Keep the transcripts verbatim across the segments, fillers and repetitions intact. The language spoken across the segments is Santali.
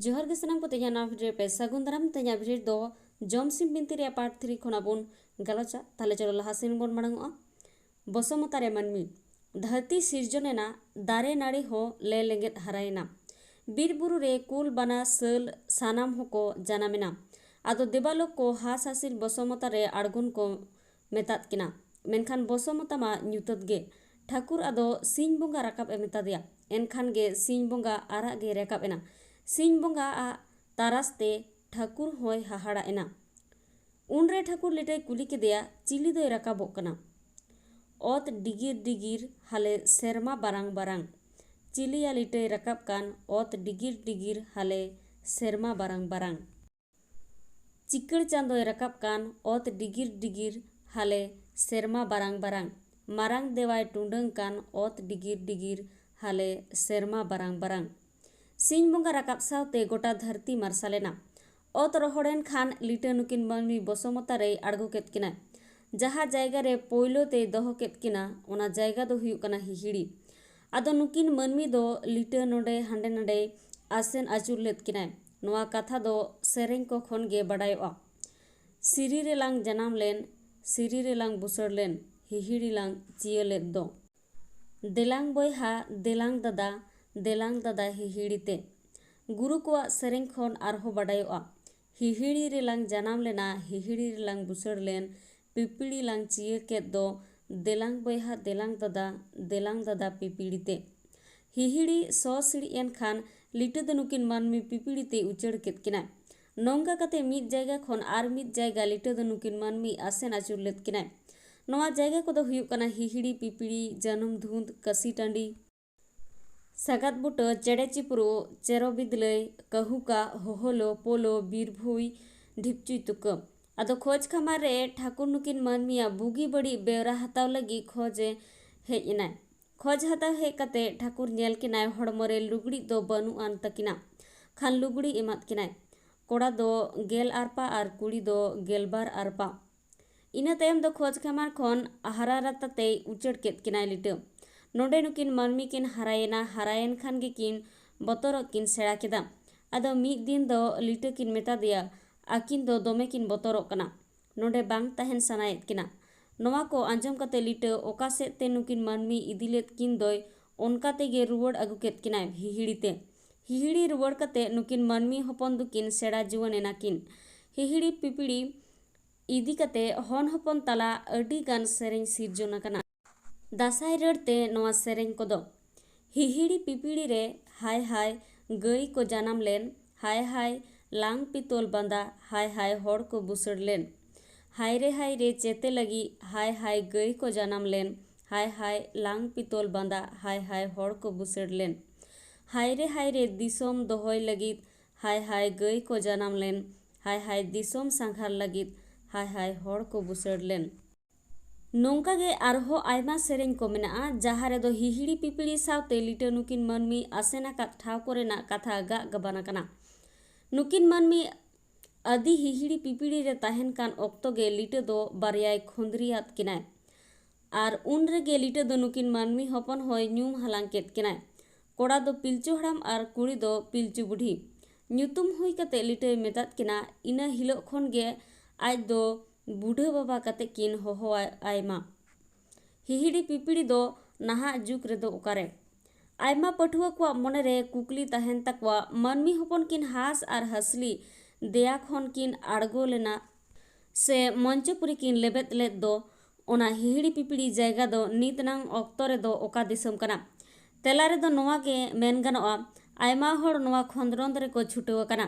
ᱡᱚᱦᱟᱨ ᱜᱮ ᱥᱟᱱᱟᱢ ᱠᱚ, ᱛᱮᱦᱮᱧᱟᱜ ᱱᱟᱣᱟ ᱵᱷᱤᱰᱤᱭᱳ ᱨᱮ ᱯᱮ ᱥᱟᱹᱜᱩᱱ ᱫᱟᱨᱟᱢ᱾ ᱛᱮᱦᱮᱧᱟᱜ ᱵᱷᱤᱰᱤᱭᱳ ᱫᱚ ᱡᱚᱢᱥᱤᱢ ᱵᱤᱱᱛᱤ ᱨᱮᱭᱟᱜ ᱯᱟᱨᱴ ᱛᱷᱨᱤ ᱠᱷᱚᱱᱟᱜ ᱵᱚᱱ ᱜᱟᱞᱚᱪᱟ᱾ ᱛᱟᱦᱞᱮ ᱪᱚᱞᱚ ᱞᱟᱦᱟ ᱥᱮᱱ ᱵᱚᱱ ᱢᱟᱲᱟᱝ ᱚᱜᱼᱟ᱾ ᱵᱚᱥᱚᱢᱚᱛᱟ ᱨᱮ ᱢᱟᱹᱱᱢᱤ᱾ ᱫᱷᱟᱹᱨᱛᱤ ᱥᱤᱨᱡᱚᱱ ᱮᱱᱟ, ᱫᱟᱨᱮ ᱱᱟᱹᱲᱤ ᱦᱚᱸ ᱞᱮ ᱞᱮᱸᱜᱮᱫ ᱦᱟᱨᱟᱭᱮᱱᱟ᱾ ᱵᱤᱨ ᱵᱩᱨᱩ ᱨᱮ ᱠᱩᱞ ᱵᱟᱱᱟ ᱥᱟᱹᱞ ᱥᱟᱱᱟᱢ ᱦᱚᱸᱠᱚ ᱡᱟᱱᱟᱢ ᱮᱱᱟ᱾ ᱟᱫᱚ ᱫᱮᱵᱟᱞᱳᱠ ᱠᱚ ᱦᱟᱸᱥ ᱦᱟᱸᱥᱤᱞ ᱵᱚᱥᱚᱢᱚᱛᱟ ᱨᱮ ᱟᱬᱜᱚᱱ ᱠᱚ ᱢᱮᱛᱟᱫ ᱠᱤᱱᱟ᱾ ᱢᱮᱱᱠᱷᱟᱱ ᱵᱚᱥᱚᱢᱚᱛᱟ ᱢᱟ ᱧᱩᱛᱟᱹᱛ ᱜᱮ᱾ ᱴᱷᱟᱹᱠᱩᱨ ᱟᱫᱚ ᱥᱤᱧ ᱵᱚᱸᱜᱟ ᱨᱟᱠᱟᱵ ᱮ ᱢᱮᱛᱟᱫᱮᱭᱟ᱾ ᱮᱱᱠᱷᱟᱱ ᱜᱮ ᱥᱤᱧ ᱵᱚᱸᱜᱟ ᱟᱨᱟᱜ ᱜᱮ ᱨᱟᱠᱟᱵ ᱮᱱᱟ᱾ ᱥᱤᱧ ᱵᱚᱸᱜᱟ ᱟᱜ ᱛᱟᱨᱟᱥ ᱛᱮ ᱴᱷᱟᱹᱠᱩᱨ ᱦᱚᱸᱭ ᱦᱟᱦᱟᱲᱟ ᱮᱱᱟ᱾ ᱩᱱᱨᱮ ᱴᱷᱟᱹᱠᱩᱨ ᱞᱤᱴᱟᱹᱭ ᱠᱩᱞᱤ ᱠᱮᱫᱮᱭᱟ, "ᱪᱤᱞᱤ ᱫᱚᱭ ᱨᱟᱠᱟᱵᱚᱜ ᱠᱟᱱᱟ?" "ᱚᱛ ᱰᱤᱜᱤᱨ ᱰᱤᱜᱤᱨ ᱦᱟᱞᱮ ᱥᱮᱨᱢᱟ ᱵᱟᱨᱟᱝ ᱵᱟᱨᱟᱝ᱾ ᱪᱤᱞᱤᱭᱟ ᱞᱤᱴᱟᱹᱭ ᱨᱟᱠᱟᱵ ᱠᱟᱱ ᱚᱛ ᱰᱤᱜᱤᱨ ᱰᱤᱜᱤᱨ ᱦᱟᱞᱮ ᱥᱮᱨᱢᱟ ᱵᱟᱨᱟᱝ ᱵᱟᱨᱟᱝ᱾ ᱪᱤᱠᱟᱹᱲ ᱪᱟᱸᱫᱚᱭ ᱨᱟᱠᱟᱵ ᱠᱟᱱ ᱚᱛ ᱰᱤᱜᱤᱨ ᱰᱤᱜᱤᱨ ᱦᱟᱞᱮ ᱥᱮᱨᱢᱟ ᱵᱟᱨᱟᱝ ᱵᱟᱨᱟᱝ᱾ ᱢᱟᱨᱟᱝ ᱫᱮᱣᱟᱭ ᱴᱩᱸᱰᱟᱹᱝ ᱠᱟᱱ ᱚᱛ ᱰᱤᱜᱤᱨ ᱰᱤᱜᱤᱨ ᱦᱟᱞᱮ ᱥᱮᱨᱢᱟ ᱵᱟᱨᱟᱝ ᱵᱟᱨᱟᱝ᱾" ᱥᱤᱧ ᱵᱚᱸᱜᱟ ᱨᱟᱠᱟᱵ ᱥᱟᱶᱛᱮ ᱜᱚᱴᱟ ᱫᱷᱟᱹᱨᱛᱤ ᱢᱟᱨᱥᱟᱞ ᱮᱱᱟ᱾ ᱚᱛ ᱨᱚᱦᱚᱲᱮᱱ ᱠᱷᱟᱱ ᱞᱤᱴᱟᱹ ᱱᱩᱠᱤᱱ ᱢᱟᱹᱱᱢᱤ ᱵᱚᱥᱚᱢᱚᱛᱟ ᱨᱮᱭ ᱟᱬᱜᱚ ᱠᱮᱫ ᱠᱤᱱᱟ᱾ ᱡᱟᱦᱟᱸ ᱡᱟᱭᱜᱟ ᱨᱮ ᱯᱳᱭᱞᱳ ᱛᱮᱭ ᱫᱚᱦᱚ ᱠᱮᱫ ᱠᱤᱱᱟ, ᱚᱱᱟ ᱡᱟᱭᱜᱟ ᱫᱚ ᱦᱩᱭᱩᱜ ᱠᱟᱱᱟ ᱦᱤᱦᱤᱲᱤ᱾ ᱟᱫᱚ ᱱᱩᱠᱤᱱ ᱢᱟᱹᱱᱢᱤ ᱫᱚ ᱞᱤᱴᱟᱹ ᱱᱚᱰᱮ ᱦᱟᱸᱰᱮ ᱱᱟᱰᱮᱭ ᱟᱥᱮᱱ ᱟᱹᱪᱩᱨ ᱞᱮᱫ ᱠᱤᱱᱟᱭ᱾ ᱱᱚᱣᱟ ᱠᱟᱛᱷᱟ ᱫᱚ ᱥᱮᱨᱮᱧ ᱠᱚ ᱠᱷᱚᱱ ᱜᱮ ᱵᱟᱰᱟᱭᱚᱜᱼᱟ᱾ ᱥᱤᱨᱤ ᱨᱮᱞᱟᱝ ᱡᱟᱱᱟᱢ ᱞᱮᱱ, ᱥᱤᱨᱤ ᱨᱮᱞᱟᱝ ᱵᱩᱥᱟᱹᱲ ᱞᱮᱱ, ᱦᱤᱦᱤᱲᱤ ᱞᱟᱝ ᱪᱤᱭᱟᱹ ᱞᱮᱫ ᱫᱚ᱾ ᱫᱮᱞᱟᱝ ᱵᱚᱭᱦᱟ, ᱫᱮᱞᱟᱝ ᱫᱟᱫᱟ, ᱫᱮᱞᱟᱝ ᱫᱟᱫᱟ ᱦᱤᱦᱤᱲᱤ ᱛᱮ᱾ ᱜᱩᱨᱩ ᱠᱚᱣᱟᱜ ᱥᱮᱨᱮᱧ ᱠᱷᱚᱱ ᱟᱨᱦᱚᱸ ᱵᱟᱰᱟᱭᱚᱜᱼᱟ, ᱦᱤᱦᱤᱲᱤ ᱨᱮᱞᱟᱝ ᱡᱟᱱᱟᱢ ᱞᱮᱱᱟ, ᱦᱤᱦᱤᱲᱤ ᱨᱮᱞᱟᱝ ᱵᱩᱥᱟᱹᱲ ᱞᱮᱱ, ᱯᱤᱯᱤᱲᱤ ᱞᱟᱝ ᱪᱤᱭᱟᱹ ᱠᱮᱫ ᱫᱚ, ᱫᱮᱞᱟᱝ ᱵᱚᱭᱦᱟ, ᱫᱮᱞᱟᱝ ᱫᱟᱫᱟ, ᱫᱮᱞᱟᱝ ᱫᱟᱫᱟ ᱯᱤᱯᱤᱲᱤ ᱛᱮ᱾ ᱦᱤᱦᱤᱲᱤ ᱥᱚ ᱥᱤᱲᱤᱡ ᱮᱱ ᱠᱷᱟᱱ ᱞᱤᱴᱟᱹ ᱫᱚ ᱱᱩᱠᱤᱱ ᱢᱟᱹᱱᱢᱤ ᱯᱤᱯᱤᱲᱤ ᱛᱮᱭ ᱩᱪᱟᱹᱲ ᱠᱮᱫ ᱠᱤᱱᱟ᱾ ᱱᱚᱝᱠᱟ ᱠᱟᱛᱮ ᱢᱤᱫ ᱡᱟᱭᱜᱟ ᱠᱷᱚᱱ ᱟᱨ ᱢᱤᱫ ᱡᱟᱭᱜᱟ ᱞᱤᱴᱟᱹ ᱫᱚ ᱱᱩᱠᱤᱱ ᱢᱟᱹᱱᱢᱤ ᱟᱥᱮᱱ ᱟᱹᱪᱩᱨ ᱞᱮᱫ ᱠᱤᱱᱟᱭ᱾ ᱱᱚᱣᱟ ᱡᱟᱭᱜᱟ ᱠᱚᱫᱚ ᱦᱩᱭᱩᱜ ᱠᱟᱱᱟ ᱦᱤᱦᱤᱲᱤ, ᱯᱤᱯᱤᱲᱤ, ᱡᱟᱹᱱᱩᱢ ᱫᱷᱩᱸᱫ, ᱠᱟᱹᱥᱤ ᱴᱟᱺᱰᱤ, ᱥᱟᱜᱟᱫ ᱵᱩᱴᱟᱹ, ᱪᱮᱬᱮ ᱪᱤᱯᱨᱩ, ᱪᱮᱨᱚ ᱵᱤᱫᱽᱞᱟᱹᱭ, ᱠᱟᱹᱦᱩᱠᱟ, ᱦᱚᱦᱚᱞᱚ, ᱯᱳᱞᱳ, ᱵᱤᱨ ᱵᱷᱩᱭ, ᱰᱷᱤᱯᱪᱩᱭ ᱛᱩᱠᱟᱹ᱾ ᱟᱫᱚ ᱠᱷᱚᱡᱽ ᱠᱷᱟᱢᱟᱨ ᱨᱮ ᱴᱷᱟᱹᱠᱩᱨ ᱱᱩᱠᱤᱱ ᱢᱟᱹᱱᱢᱤᱭᱟᱜ ᱵᱩᱜᱤ ᱵᱟᱹᱲᱤᱡ ᱵᱮᱣᱨᱟ ᱦᱟᱛᱟᱣ ᱞᱟᱹᱜᱤᱫ ᱠᱷᱚᱡᱽ ᱮ ᱦᱮᱡ ᱮᱱᱟᱭ᱾ ᱠᱷᱚᱡᱽ ᱦᱟᱛᱟᱣ ᱦᱮᱡ ᱠᱟᱛᱮ ᱴᱷᱟᱹᱠᱩᱨ ᱧᱮᱞ ᱠᱤᱱᱟᱭ, ᱦᱚᱲᱢᱚ ᱨᱮ ᱞᱩᱜᱽᱲᱤᱡ ᱫᱚ ᱵᱟᱹᱱᱩᱜ ᱟᱱ ᱛᱟᱹᱠᱤᱱᱟ᱾ ᱠᱷᱟᱱ ᱞᱩᱜᱽᱲᱤ ᱮᱢᱟᱫ ᱠᱤᱱᱟᱭ᱾ ᱠᱚᱲᱟ ᱫᱚ ᱜᱮᱞ ᱟᱨᱯᱟ ᱟᱨ ᱠᱩᱲᱤ ᱫᱚ ᱜᱮᱞᱵᱟᱨ ᱟᱨᱯᱟ᱾ ᱤᱱᱟᱹ ᱛᱟᱭᱚᱢ ᱫᱚ ᱠᱷᱚᱡᱽ ᱠᱷᱟᱢᱟᱨ ᱠᱷᱚᱱ ᱦᱟᱨᱟ ᱨᱟᱛᱟ ᱛᱮᱭ ᱩᱪᱟᱹᱲ ᱠᱮᱫ ᱠᱤᱱᱟᱭ ᱞᱤᱴᱟᱹ᱾ ᱱᱚᱰᱮ ᱱᱩᱠᱤᱱ ᱢᱟᱹᱱᱢᱤ ᱠᱤᱱ ᱦᱟᱨᱟᱭᱮᱱᱟ᱾ ᱦᱟᱨᱟᱭᱮᱱ ᱠᱷᱟᱱ ᱜᱮᱠᱤᱱ ᱵᱚᱛᱚᱨᱚᱜ ᱠᱤᱱ ᱥᱮᱬᱟ ᱠᱮᱫᱟ᱾ ᱟᱫᱚ ᱢᱤᱫ ᱫᱤᱱ ᱫᱚ ᱞᱤᱴᱟᱹ ᱠᱤᱱ ᱢᱮᱛᱟ ᱫᱮᱭᱟ, ᱟᱹᱠᱤᱱ ᱫᱚ ᱫᱚᱢᱮ ᱠᱤᱱ ᱵᱚᱛᱚᱨᱚᱜ ᱠᱟᱱᱟ, ᱱᱚᱰᱮ ᱵᱟᱝ ᱛᱟᱦᱮᱱ ᱥᱟᱱᱟᱭᱮᱫ ᱠᱤᱱᱟ᱾ ᱱᱚᱣᱟ ᱠᱚ ᱟᱸᱡᱚᱢ ᱠᱟᱛᱮ ᱞᱤᱴᱟᱹ ᱚᱠᱟ ᱥᱮᱫ ᱛᱮ ᱱᱩᱠᱤᱱ ᱢᱟᱹᱱᱢᱤ ᱤᱫᱤ ᱞᱮᱫ ᱠᱤᱱ ᱫᱚᱭ, ᱚᱱᱠᱟ ᱛᱮᱜᱮ ᱨᱩᱣᱟᱹᱲ ᱟᱹᱜᱩ ᱠᱮᱫ ᱠᱤᱱᱟᱭ ᱦᱤᱦᱤᱲᱤ ᱛᱮ᱾ ᱦᱤᱦᱤᱲᱤ ᱨᱩᱣᱟᱹᱲ ᱠᱟᱛᱮ ᱱᱩᱠᱤᱱ ᱢᱟᱹᱱᱢᱤ ᱦᱚᱯᱚᱱ ᱫᱚᱠᱤᱱ ᱥᱮᱬᱟ ᱡᱩᱣᱟᱹᱱ ᱮᱱᱟ ᱠᱤᱱ᱾ ᱦᱤᱦᱤᱲᱤ ᱯᱤᱯᱤᱲᱤ ᱤᱫᱤ ᱠᱟᱛᱮ ᱦᱚᱱ ᱦᱚᱯᱚᱱ ᱛᱟᱞᱟ ᱟᱹᱰᱤ ᱜᱟᱱ ᱥᱮᱨᱮᱧ ᱥᱤᱨᱡᱚᱱ ᱟᱠᱟᱱᱟ᱾ ᱫᱟᱸᱥᱟᱭ ᱨᱟᱹᱲ ᱛᱮ ᱱᱚᱣᱟ ᱥᱮᱨᱮᱧ ᱠᱚᱫᱚ: ᱦᱤᱦᱤᱲᱤ ᱯᱤᱯᱤᱲᱤ ᱨᱮ ᱦᱟᱭ ᱦᱟᱭ ᱜᱟᱹᱭ ᱠᱚ ᱡᱟᱱᱟᱢ ᱞᱮᱱ, ᱦᱟᱭ ᱦᱟᱭ ᱞᱟᱝ ᱯᱤᱛᱚᱞ ᱵᱟᱸᱫᱟ, ᱦᱟᱭ ᱦᱟᱭ ᱦᱚᱲ ᱠᱚ ᱵᱩᱥᱟᱹᱲ ᱞᱮᱱ᱾ ᱦᱟᱭ ᱨᱮ ᱦᱟᱭ ᱨᱮ ᱪᱮᱛᱮ ᱞᱟᱹᱜᱤᱫ, ᱦᱟᱭ ᱦᱟᱭ ᱜᱟᱹᱭ ᱠᱚ ᱡᱟᱱᱟᱢ ᱞᱮᱱ, ᱦᱟᱭ ᱦᱟᱭ ᱞᱟᱝ ᱯᱤᱛᱚᱞ ᱵᱟᱸᱫᱟ, ᱦᱟᱭ ᱦᱟᱭ ᱦᱚᱲ ᱠᱚ ᱵᱩᱥᱟᱹᱲ ᱞᱮᱱ᱾ ᱦᱟᱭ ᱨᱮ ᱦᱟᱭ ᱨᱮ ᱫᱤᱥᱚᱢ ᱫᱚᱦᱚᱭ ᱞᱟᱹᱜᱤᱫ, ᱦᱟᱭ ᱦᱟᱭ ᱜᱟᱹᱭ ᱠᱚ ᱡᱟᱱᱟᱢ ᱞᱮᱱ, ᱦᱟᱭ ᱦᱟᱭ ᱫᱤᱥᱚᱢ ᱥᱟᱸᱜᱷᱟᱨ ᱞᱟᱹᱜᱤᱫ, ᱦᱟᱭ ᱦᱟᱭ ᱦᱚᱲ ᱠᱚ ᱵᱩᱥᱟᱹᱲ ᱞᱮᱱ᱾ ᱱᱚᱝᱠᱟ ᱜᱮ ᱟᱨᱦᱚᱸ ᱟᱭᱢᱟ ᱥᱮᱨᱮᱧ ᱠᱚ ᱢᱮᱱᱟᱜᱼᱟ, ᱡᱟᱦᱟᱸ ᱨᱮᱫᱚ ᱦᱤᱦᱤᱲᱤ ᱯᱤᱯᱤᱲᱤ ᱥᱟᱶᱛᱮ ᱞᱤᱴᱟᱹ ᱱᱩᱠᱤᱱ ᱢᱟᱹᱱᱢᱤ ᱟᱥᱮᱱ ᱟᱠᱟᱫ ᱴᱷᱟᱶ ᱠᱚᱨᱮᱱᱟᱜ ᱠᱟᱛᱷᱟ ᱜᱟᱜ ᱜᱟᱵᱟᱱ ᱟᱠᱟᱱᱟ᱾ ᱱᱩᱠᱤᱱ ᱢᱟᱹᱱᱢᱤ ᱟᱹᱫᱤ ᱦᱤᱦᱤᱲᱤ ᱯᱤᱯᱤᱲᱤ ᱨᱮ ᱛᱟᱦᱮᱱ ᱠᱟᱱ ᱚᱠᱛᱚ ᱜᱮ ᱞᱤᱴᱟᱹ ᱫᱚ ᱵᱟᱨᱭᱟᱭ ᱠᱷᱚᱸᱫᱽᱨᱤᱭᱟᱫ ᱠᱤᱱᱟᱭ᱾ ᱟᱨ ᱩᱱ ᱨᱮᱜᱮ ᱞᱤᱴᱟᱹ ᱫᱚ ᱱᱩᱠᱤᱱ ᱢᱟᱹᱱᱢᱤ ᱦᱚᱯᱚᱱ ᱦᱚᱸᱭ ᱧᱩᱢ ᱦᱟᱞᱟᱝ ᱠᱮᱫ ᱠᱤᱱᱟᱭ᱾ ᱠᱚᱲᱟ ᱫᱚ ᱯᱤᱞᱪᱩ ᱦᱟᱲᱟᱢ ᱟᱨ ᱠᱩᱲᱤ ᱫᱚ ᱯᱤᱞᱪᱩ ᱵᱩᱰᱷᱤ ᱧᱩᱛᱩᱢ ᱦᱩᱭ ᱠᱟᱛᱮ ᱞᱤᱴᱟᱹᱭ ᱢᱮᱛᱟᱫ ᱠᱤᱱᱟ᱾ ᱤᱱᱟᱹ ᱦᱤᱞᱳᱜ ᱠᱷᱚᱱ ᱜᱮ ᱟᱡ ᱫᱚ ᱵᱩᱰᱷᱟᱹ ᱵᱟᱵᱟ ᱠᱟᱛᱮ ᱠᱤᱱ ᱦᱚᱦᱚ ᱟᱭ ᱢᱟ᱾ ᱦᱤᱦᱤᱲᱤ ᱯᱤᱯᱤᱲᱤ ᱫᱚ ᱱᱟᱦᱟᱜ ᱡᱩᱜᱽ ᱨᱮᱫᱚ ᱚᱠᱟᱨᱮ? ᱟᱭᱢᱟ ᱯᱟᱹᱴᱷᱩᱣᱟᱹ ᱠᱚᱣᱟᱜ ᱢᱚᱱᱮᱨᱮ ᱠᱩᱠᱞᱤ ᱛᱟᱦᱮᱱ ᱛᱟᱠᱚᱣᱟ, ᱢᱟᱹᱱᱢᱤ ᱦᱚᱯᱚᱱ ᱠᱤᱱ ᱦᱟᱸᱥ ᱟᱨ ᱦᱟᱸᱥᱞᱤ ᱫᱮᱭᱟ ᱠᱷᱚᱱ ᱠᱤᱱ ᱟᱬᱜᱚ ᱞᱮᱱᱟ ᱥᱮ ᱢᱚᱧᱪᱚᱯᱩᱨᱤ ᱠᱤᱱ ᱞᱮᱵᱮᱫ ᱞᱮᱫ ᱫᱚ, ᱚᱱᱟ ᱦᱤᱦᱤᱲᱤ ᱯᱤᱯᱤᱲᱤ ᱡᱟᱭᱜᱟ ᱫᱚ ᱱᱤᱛ ᱱᱟᱝ ᱚᱠᱛᱚ ᱨᱮᱫᱚ ᱚᱠᱟ ᱫᱤᱥᱚᱢ ᱠᱟᱱᱟ? ᱛᱮᱞᱟ ᱨᱮᱫᱚ ᱱᱚᱣᱟ ᱜᱮ ᱢᱮᱱ ᱜᱟᱱᱚᱜᱼᱟ, ᱟᱭᱢᱟ ᱦᱚᱲ ᱱᱚᱣᱟ ᱠᱷᱚᱸᱫᱽᱨᱚᱸᱫᱽ ᱨᱮᱠᱚ ᱪᱷᱩᱴᱟᱹᱣ ᱟᱠᱟᱱᱟ᱾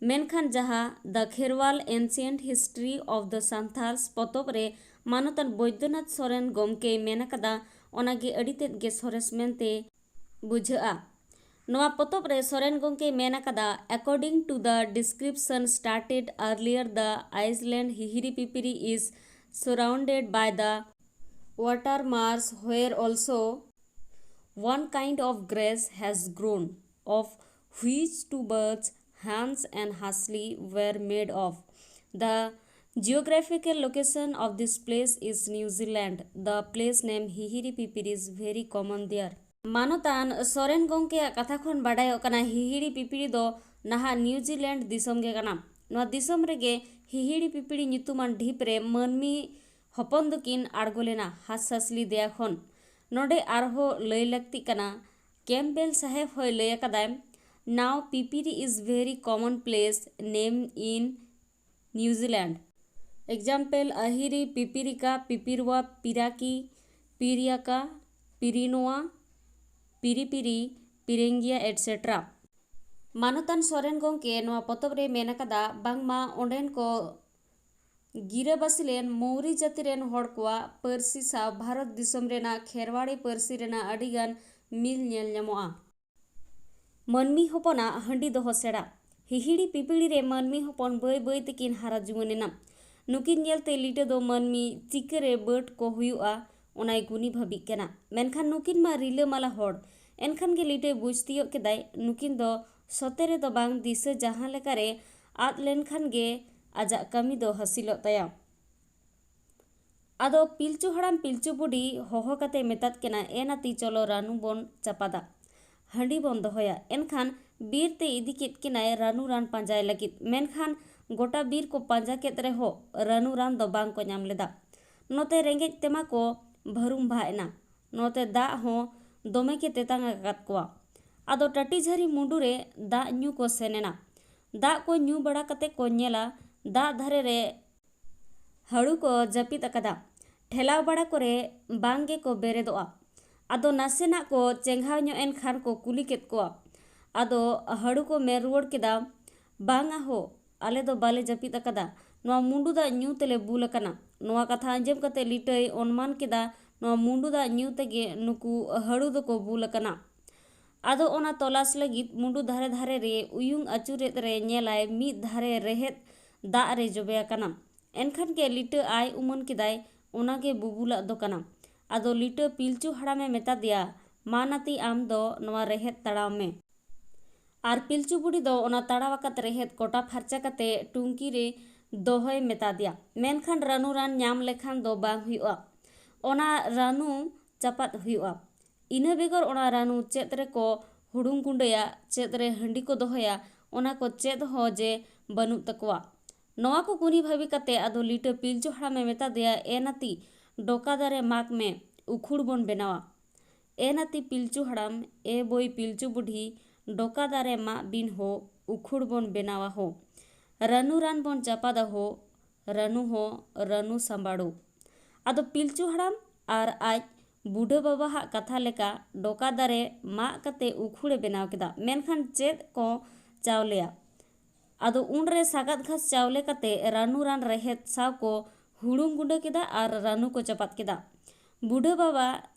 ᱢᱮᱱᱠᱷᱟᱱ ᱡᱟᱦᱟᱸ The Kherwal Ancient History of the Santals ᱯᱚᱛᱚᱵ ᱨᱮ ᱢᱟᱱᱚᱛᱟᱱ ᱵᱳᱭᱫᱚᱱᱟᱛᱷ ᱥᱚᱨᱮᱱ ᱜᱚᱢᱠᱮᱭ ᱢᱮᱱ ᱟᱠᱟᱫᱟ, ᱚᱱᱟᱜᱮ ᱟᱹᱰᱤ ᱛᱮᱫ ᱜᱮ ᱥᱚᱨᱮᱥ ᱢᱮᱱᱛᱮ ᱵᱩᱡᱷᱟᱹᱜᱼᱟ᱾ ᱱᱚᱣᱟ ᱯᱚᱛᱚᱵ ᱨᱮ ᱥᱚᱨᱮᱱ ᱜᱚᱢᱠᱮᱭ ᱢᱮᱱ ᱟᱠᱟᱫᱟ, according to the description stated earlier, the island Hihiri Pipiri is surrounded by the water marsh, where also one kind of grass has grown, of which two birds, Hans and Hasli, were made of. The geographical location of this place is New Zealand. The place name Hihiri Pipiri is very common there. ᱢᱟᱱᱚᱛᱟᱱ ᱥᱚᱨᱮᱱ ᱜᱚᱢᱠᱮᱭᱟᱜ ᱠᱟᱛᱷᱟ ᱠᱷᱚᱱ ᱵᱟᱰᱟᱭᱚᱜ ᱠᱟᱱᱟ, ᱦᱤᱦᱤᱲᱤ ᱯᱤᱯᱤᱲᱤ ᱫᱚ ᱱᱟᱦᱟᱜ ᱱᱤᱭᱩᱡᱤᱞᱮᱱᱰ ᱫᱤᱥᱚᱢ ᱜᱮ ᱠᱟᱱᱟ᱾ ᱱᱚᱣᱟ ᱫᱤᱥᱚᱢ ᱨᱮᱜᱮ ᱦᱤᱦᱤᱲᱤ ᱯᱤᱯᱤᱲᱤ ᱧᱩᱛᱩᱢᱟᱱ ᱰᱷᱤᱯ ᱨᱮ ᱢᱟᱹᱱᱢᱤ ᱦᱚᱯᱚᱱ ᱫᱚᱠᱤᱱ ᱟᱬᱜᱚ ᱞᱮᱱᱟ ᱦᱟᱸᱥᱼᱦᱟᱸᱥᱞᱤ ᱫᱮᱭᱟ ᱠᱷᱚᱱ᱾ ᱱᱚᱰᱮ ᱟᱨᱦᱚᱸ ᱞᱟᱹᱭ ᱞᱟᱹᱠᱛᱤᱜ ᱠᱟᱱᱟ, ᱠᱮᱢᱯᱵᱮᱞ ᱥᱟᱦᱮᱵᱽ ᱦᱚᱸᱭ ᱞᱟᱹᱭ ᱟᱠᱟᱫᱟᱭ, "Now pipiri is very common place name in New Zealand. Example, ahiri, pipirika, pipirwa, piraki, piriaka, pirinoa, piripiri, pirengia, et cetera" ᱢᱟᱱᱚᱛᱟᱱ ᱥᱚᱨᱮᱱ ᱜᱚᱢᱠᱮ ᱱᱚᱣᱟ ᱯᱚᱛᱚᱵ ᱨᱮ ᱢᱮᱱ ᱟᱠᱟᱫᱟ, ᱵᱟᱝᱢᱟ ᱚᱸᱰᱮᱱ ᱠᱚ ᱜᱤᱨᱟᱹᱵᱟᱹᱥᱤ ᱞᱮᱱ ᱢᱳᱣᱨᱤ ᱡᱟᱹᱛᱤ ᱨᱮᱱ ᱦᱚᱲ ᱠᱚᱣᱟᱜ ᱯᱟᱹᱨᱥᱤ ᱥᱟᱶ ᱵᱷᱟᱨᱚᱛ ᱫᱤᱥᱚᱢ ᱨᱮᱱᱟᱜ ᱠᱷᱮᱨᱣᱟᱲᱤ ᱯᱟᱹᱨᱥᱤ ᱨᱮᱱᱟᱜ ᱟᱹᱰᱤᱜᱟᱱ ᱢᱤᱞ ᱧᱮᱞ ᱧᱟᱢᱚᱜᱼᱟ᱾ ᱢᱟᱹᱱᱢᱤ ᱦᱚᱯᱚᱱᱟᱜ ᱦᱟᱺᱰᱤ ᱫᱚᱦᱚ ᱥᱮᱬᱟ᱾ ᱦᱤᱦᱤᱲᱤ ᱯᱤᱯᱤᱲᱤ ᱨᱮ ᱢᱟᱹᱱᱢᱤ ᱦᱚᱯᱚᱱ ᱵᱟᱹᱭ ᱵᱟᱹᱭ ᱛᱮᱠᱤᱱ ᱦᱟᱨᱟ ᱡᱩᱣᱟᱹᱱ ᱮᱱᱟ᱾ ᱱᱩᱠᱤᱱ ᱧᱮᱞᱛᱮ ᱞᱤᱴᱟᱹ ᱫᱚ ᱢᱟᱹᱱᱢᱤ ᱪᱤᱠᱟᱹᱨᱮ ᱵᱟᱹᱰ ᱠᱚ ᱦᱩᱭᱩᱜᱼᱟ, ᱚᱱᱟᱭ ᱜᱩᱱᱤ ᱵᱷᱟᱹᱵᱤᱜ ᱠᱟᱱᱟ᱾ ᱢᱮᱱᱠᱷᱟᱱ ᱱᱩᱠᱤᱱ ᱢᱟ ᱨᱤᱞᱟᱹᱢᱟᱞᱟ ᱦᱚᱲ᱾ ᱮᱱᱠᱷᱟᱱ ᱜᱮ ᱞᱤᱴᱟᱹᱭ ᱵᱩᱡᱽ ᱛᱤᱭᱳᱜ ᱠᱮᱫᱟᱭ, ᱱᱩᱠᱤᱱ ᱫᱚ ᱥᱚᱛᱮ ᱨᱮᱫᱚ ᱵᱟᱝ, ᱫᱤᱥᱟᱹ ᱡᱟᱦᱟᱸ ᱞᱮᱠᱟᱨᱮ ᱟᱫ ᱞᱮᱱᱠᱷᱟᱱ ᱜᱮ ᱟᱡᱟᱜ ᱠᱟᱹᱢᱤ ᱫᱚ ᱦᱟᱹᱥᱤᱞᱚᱜ ᱛᱟᱭᱟ᱾ ᱟᱫᱚ ᱯᱤᱞᱪᱩ ᱦᱟᱲᱟᱢ ᱯᱤᱞᱪᱩ ᱵᱩᱰᱷᱤ ᱦᱚᱦᱚ ᱠᱟᱛᱮ ᱢᱮᱛᱟᱫ ᱠᱤᱱᱟ, "ᱮ ᱱᱟᱹᱛᱤ, ᱪᱚᱞᱚ ᱨᱟᱹᱱᱩ ᱵᱚᱱ ᱪᱟᱯᱟᱫᱟ, ᱦᱟᱺᱰᱤ ᱵᱚᱱ ᱫᱚᱦᱚᱭᱟ᱾" ᱮᱱᱠᱷᱟᱱ ᱵᱤᱨ ᱛᱮ ᱤᱫᱤ ᱠᱮᱫ ᱠᱤᱱᱟᱭ ᱨᱟᱹᱱᱩ ᱨᱟᱱ ᱯᱟᱸᱡᱟᱭ ᱞᱟᱹᱜᱤᱫ᱾ ᱢᱮᱱᱠᱷᱟᱱ ᱜᱚᱴᱟ ᱵᱤᱨ ᱠᱚ ᱯᱟᱸᱡᱟ ᱠᱮᱫ ᱨᱮᱦᱚᱸ ᱨᱟᱹᱱᱩ ᱨᱟᱱ ᱫᱚ ᱵᱟᱝ ᱠᱚ ᱧᱟᱢ ᱞᱮᱫᱟ᱾ ᱱᱚᱛᱮ ᱨᱮᱸᱜᱮᱡ ᱛᱮᱢᱟ ᱠᱚ ᱵᱷᱟᱹᱨᱩᱢ ᱵᱷᱟᱜ ᱮᱱᱟ, ᱱᱚᱛᱮ ᱫᱟᱜ ᱦᱚᱸ ᱫᱚᱢᱮ ᱜᱮ ᱛᱮᱛᱟᱝ ᱟᱠᱟᱫ ᱠᱚᱣᱟ᱾ ᱟᱫᱚ ᱴᱟᱹᱴᱤ ᱡᱷᱟᱹᱨᱤ ᱢᱩᱸᱰᱩ ᱨᱮ ᱫᱟᱜ ᱧᱩ ᱠᱚ ᱥᱮᱱ ᱮᱱᱟ᱾ ᱫᱟᱜ ᱠᱚ ᱧᱩ ᱵᱟᱲᱟ ᱠᱟᱛᱮ ᱠᱚ ᱧᱮᱞᱟ, ᱫᱟᱜ ᱫᱷᱟᱨᱮ ᱨᱮ ᱦᱟᱹᱲᱩ ᱠᱚ ᱡᱟᱹᱯᱤᱫ ᱟᱠᱟᱫᱟ᱾ ᱴᱷᱮᱞᱟᱣ ᱵᱟᱲᱟ ᱠᱚᱨᱮ ᱵᱟᱝ ᱜᱮᱠᱚ ᱵᱮᱨᱮᱫᱚᱜᱼᱟ᱾ ᱟᱫᱚ ᱱᱟᱥᱮᱱᱟᱜ ᱠᱚ ᱪᱮᱸᱜᱷᱟᱣ ᱧᱚᱜ ᱮᱱ ᱠᱷᱟᱱ ᱠᱚ ᱠᱩᱞᱤ ᱠᱮᱫ ᱠᱚᱣᱟ᱾ ᱟᱫᱚ ᱦᱟᱹᱲᱩ ᱠᱚ ᱢᱮᱱ ᱨᱩᱣᱟᱹᱲ ᱠᱮᱫᱟ, "ᱵᱟᱝᱟ ᱦᱳ, ᱟᱞᱮ ᱫᱚ ᱵᱟᱞᱮ ᱡᱟᱹᱯᱤᱫ ᱟᱠᱟᱫᱟ, ᱱᱚᱣᱟ ᱢᱩᱸᱰᱩ ᱫᱟᱜ ᱧᱩ ᱛᱮᱞᱮ ᱵᱩᱞ ᱟᱠᱟᱱᱟ᱾" ᱱᱚᱣᱟ ᱠᱟᱛᱷᱟ ᱟᱸᱡᱚᱢ ᱠᱟᱛᱮ ᱞᱤᱴᱟᱹᱭ ᱚᱱᱢᱟᱱ ᱠᱮᱫᱟ, ᱱᱚᱣᱟ ᱢᱩᱸᱰᱩ ᱫᱟᱜ ᱧᱩ ᱛᱮᱜᱮ ᱱᱩᱠᱩ ᱦᱟᱹᱲᱩ ᱫᱚᱠᱚ ᱵᱩᱞ ᱟᱠᱟᱱᱟ᱾ ᱟᱫᱚ ᱚᱱᱟ ᱛᱚᱞᱟᱥ ᱞᱟᱹᱜᱤᱫ ᱢᱩᱸᱰᱩ ᱫᱷᱟᱨᱮ ᱫᱷᱟᱨᱮ ᱨᱮ ᱩᱭᱩᱝ ᱟᱹᱪᱩᱨᱮᱫ ᱨᱮ ᱧᱮᱞᱟᱭ, ᱢᱤᱫ ᱫᱷᱟᱨᱮ ᱨᱮᱦᱮᱫ ᱫᱟᱜ ᱨᱮ ᱡᱚᱵᱮ ᱟᱠᱟᱱᱟ᱾ ᱮᱱᱠᱷᱟᱱ ᱜᱮ ᱞᱤᱴᱟᱹ ᱟᱭ ᱩᱢᱟᱹᱱ ᱠᱮᱫᱟᱭ, ᱚᱱᱟ ᱜᱮ ᱵᱩᱵᱩᱞᱟᱜ ᱫᱚ ᱠᱟᱱᱟ᱾ ᱟᱫᱚ ᱞᱤᱴᱟᱹ ᱯᱤᱞᱪᱩ ᱦᱟᱲᱟᱢᱮ ᱢᱮᱛᱟ ᱫᱮᱭᱟ, "ᱢᱟ ᱱᱟᱹᱛᱤ, ᱟᱢ ᱫᱚ ᱱᱚᱣᱟ ᱨᱮᱦᱮᱫ ᱛᱟᱲᱟᱣ ᱢᱮ᱾" ᱟᱨ ᱯᱤᱞᱪᱩ ᱵᱩᱰᱷᱤ ᱫᱚ ᱚᱱᱟ ᱛᱟᱲᱟᱣ ᱟᱠᱟᱫ ᱨᱮᱦᱮᱫ ᱠᱚᱴᱟ ᱯᱷᱟᱨᱪᱟ ᱠᱟᱛᱮ ᱴᱩᱝᱠᱤ ᱨᱮ ᱫᱚᱦᱚᱭ ᱢᱮᱛᱟ ᱫᱮᱭᱟ᱾ ᱢᱮᱱᱠᱷᱟᱱ ᱨᱟᱹᱱᱩ ᱨᱟᱱ ᱧᱟᱢ ᱞᱮᱠᱷᱟᱱ ᱫᱚ ᱵᱟᱝ ᱦᱩᱭᱩᱜᱼᱟ, ᱚᱱᱟ ᱨᱟᱹᱱᱩ ᱪᱟᱯᱟᱫ ᱦᱩᱭᱩᱜᱼᱟ᱾ ᱤᱱᱟᱹ ᱵᱮᱜᱚᱨ ᱚᱱᱟ ᱨᱟᱹᱱᱩ ᱪᱮᱫ ᱨᱮᱠᱚ ᱦᱩᱲᱩᱝ ᱜᱩᱸᱰᱟᱹᱭᱟ, ᱪᱮᱫ ᱨᱮ ᱦᱟᱺᱰᱤ ᱠᱚ ᱫᱚᱦᱚᱭᱟ, ᱚᱱᱟ ᱠᱚ ᱪᱮᱫ ᱦᱚᱸ ᱡᱮ ᱵᱟᱹᱱᱩᱜ ᱛᱟᱠᱚᱣᱟ᱾ ᱱᱚᱣᱟ ᱠᱚ ᱠᱩᱱᱤ ᱵᱷᱟᱹᱵᱤ ᱠᱟᱛᱮ ᱟᱫᱚ ᱞᱤᱴᱟᱹ ᱯᱤᱞᱪᱩ ᱦᱟᱲᱟᱢᱮ ᱢᱮᱛᱟ ᱫᱮᱭᱟ, "ᱮ ᱱᱟᱹᱛᱤ, ᱰᱚᱠᱟ ᱫᱟᱨᱮ ᱢᱟᱜᱽ ᱢᱮ, ᱩᱠᱷᱩᱲ ᱵᱚᱱ ᱵᱮᱱᱟᱣᱟ᱾" "ᱮ ᱱᱟᱹᱛᱤ ᱯᱤᱞᱪᱩ ᱦᱟᱲᱟᱢ, ᱮ ᱵᱳᱭ ᱯᱤᱞᱪᱩ ᱵᱩᱰᱷᱤ, ᱰᱚᱠᱟ ᱫᱟᱨᱮ ᱢᱟᱜ ᱵᱤᱱ ᱦᱳ, ᱩᱠᱷᱩᱲ ᱵᱚᱱ ᱵᱮᱱᱟᱣᱟ ᱦᱳ᱾ ᱨᱟᱹᱱᱩ ᱨᱟᱱ ᱵᱚᱱ ᱪᱟᱯᱟᱫᱟ ᱦᱳ, ᱨᱟᱹᱱᱩ ᱦᱚᱸ ᱨᱟᱹᱱᱩ ᱥᱟᱢᱵᱟᱲᱩ᱾" ᱟᱫᱚ ᱯᱤᱞᱪᱩ ᱦᱟᱲᱟᱢ ᱟᱨ ᱟᱡ ᱵᱩᱰᱷᱟᱹ ᱵᱟᱵᱟᱣᱟᱜ ᱠᱟᱛᱷᱟ ᱞᱮᱠᱟ ᱰᱚᱠᱟ ᱫᱟᱨᱮ ᱢᱟᱜ ᱠᱟᱛᱮ ᱩᱠᱷᱩᱲᱮ ᱵᱮᱱᱟᱣ ᱠᱮᱫᱟ, ᱢᱮᱱᱠᱷᱟᱱ ᱪᱮᱫ ᱠᱚ ᱪᱟᱣᱞᱮᱭᱟ? ᱟᱫᱚ ᱩᱱᱨᱮ ᱥᱟᱜᱟᱫ ᱜᱷᱟᱥ ᱪᱟᱣᱞᱮ ᱠᱟᱛᱮ ᱨᱟᱹᱱᱩ ᱨᱟᱱ ᱨᱮᱦᱮᱫ ᱥᱟᱶ ᱠᱚ ᱦᱩᱲᱩᱝ ᱜᱩᱸᱰᱟᱹ ᱠᱮᱫᱟ ᱟᱨ ᱨᱟᱹᱱᱩ ᱠᱚ ᱪᱟᱯᱟᱫ ᱠᱮᱫᱟ᱾ ᱵᱩᱰᱷᱟᱹ ᱵᱟᱵᱟ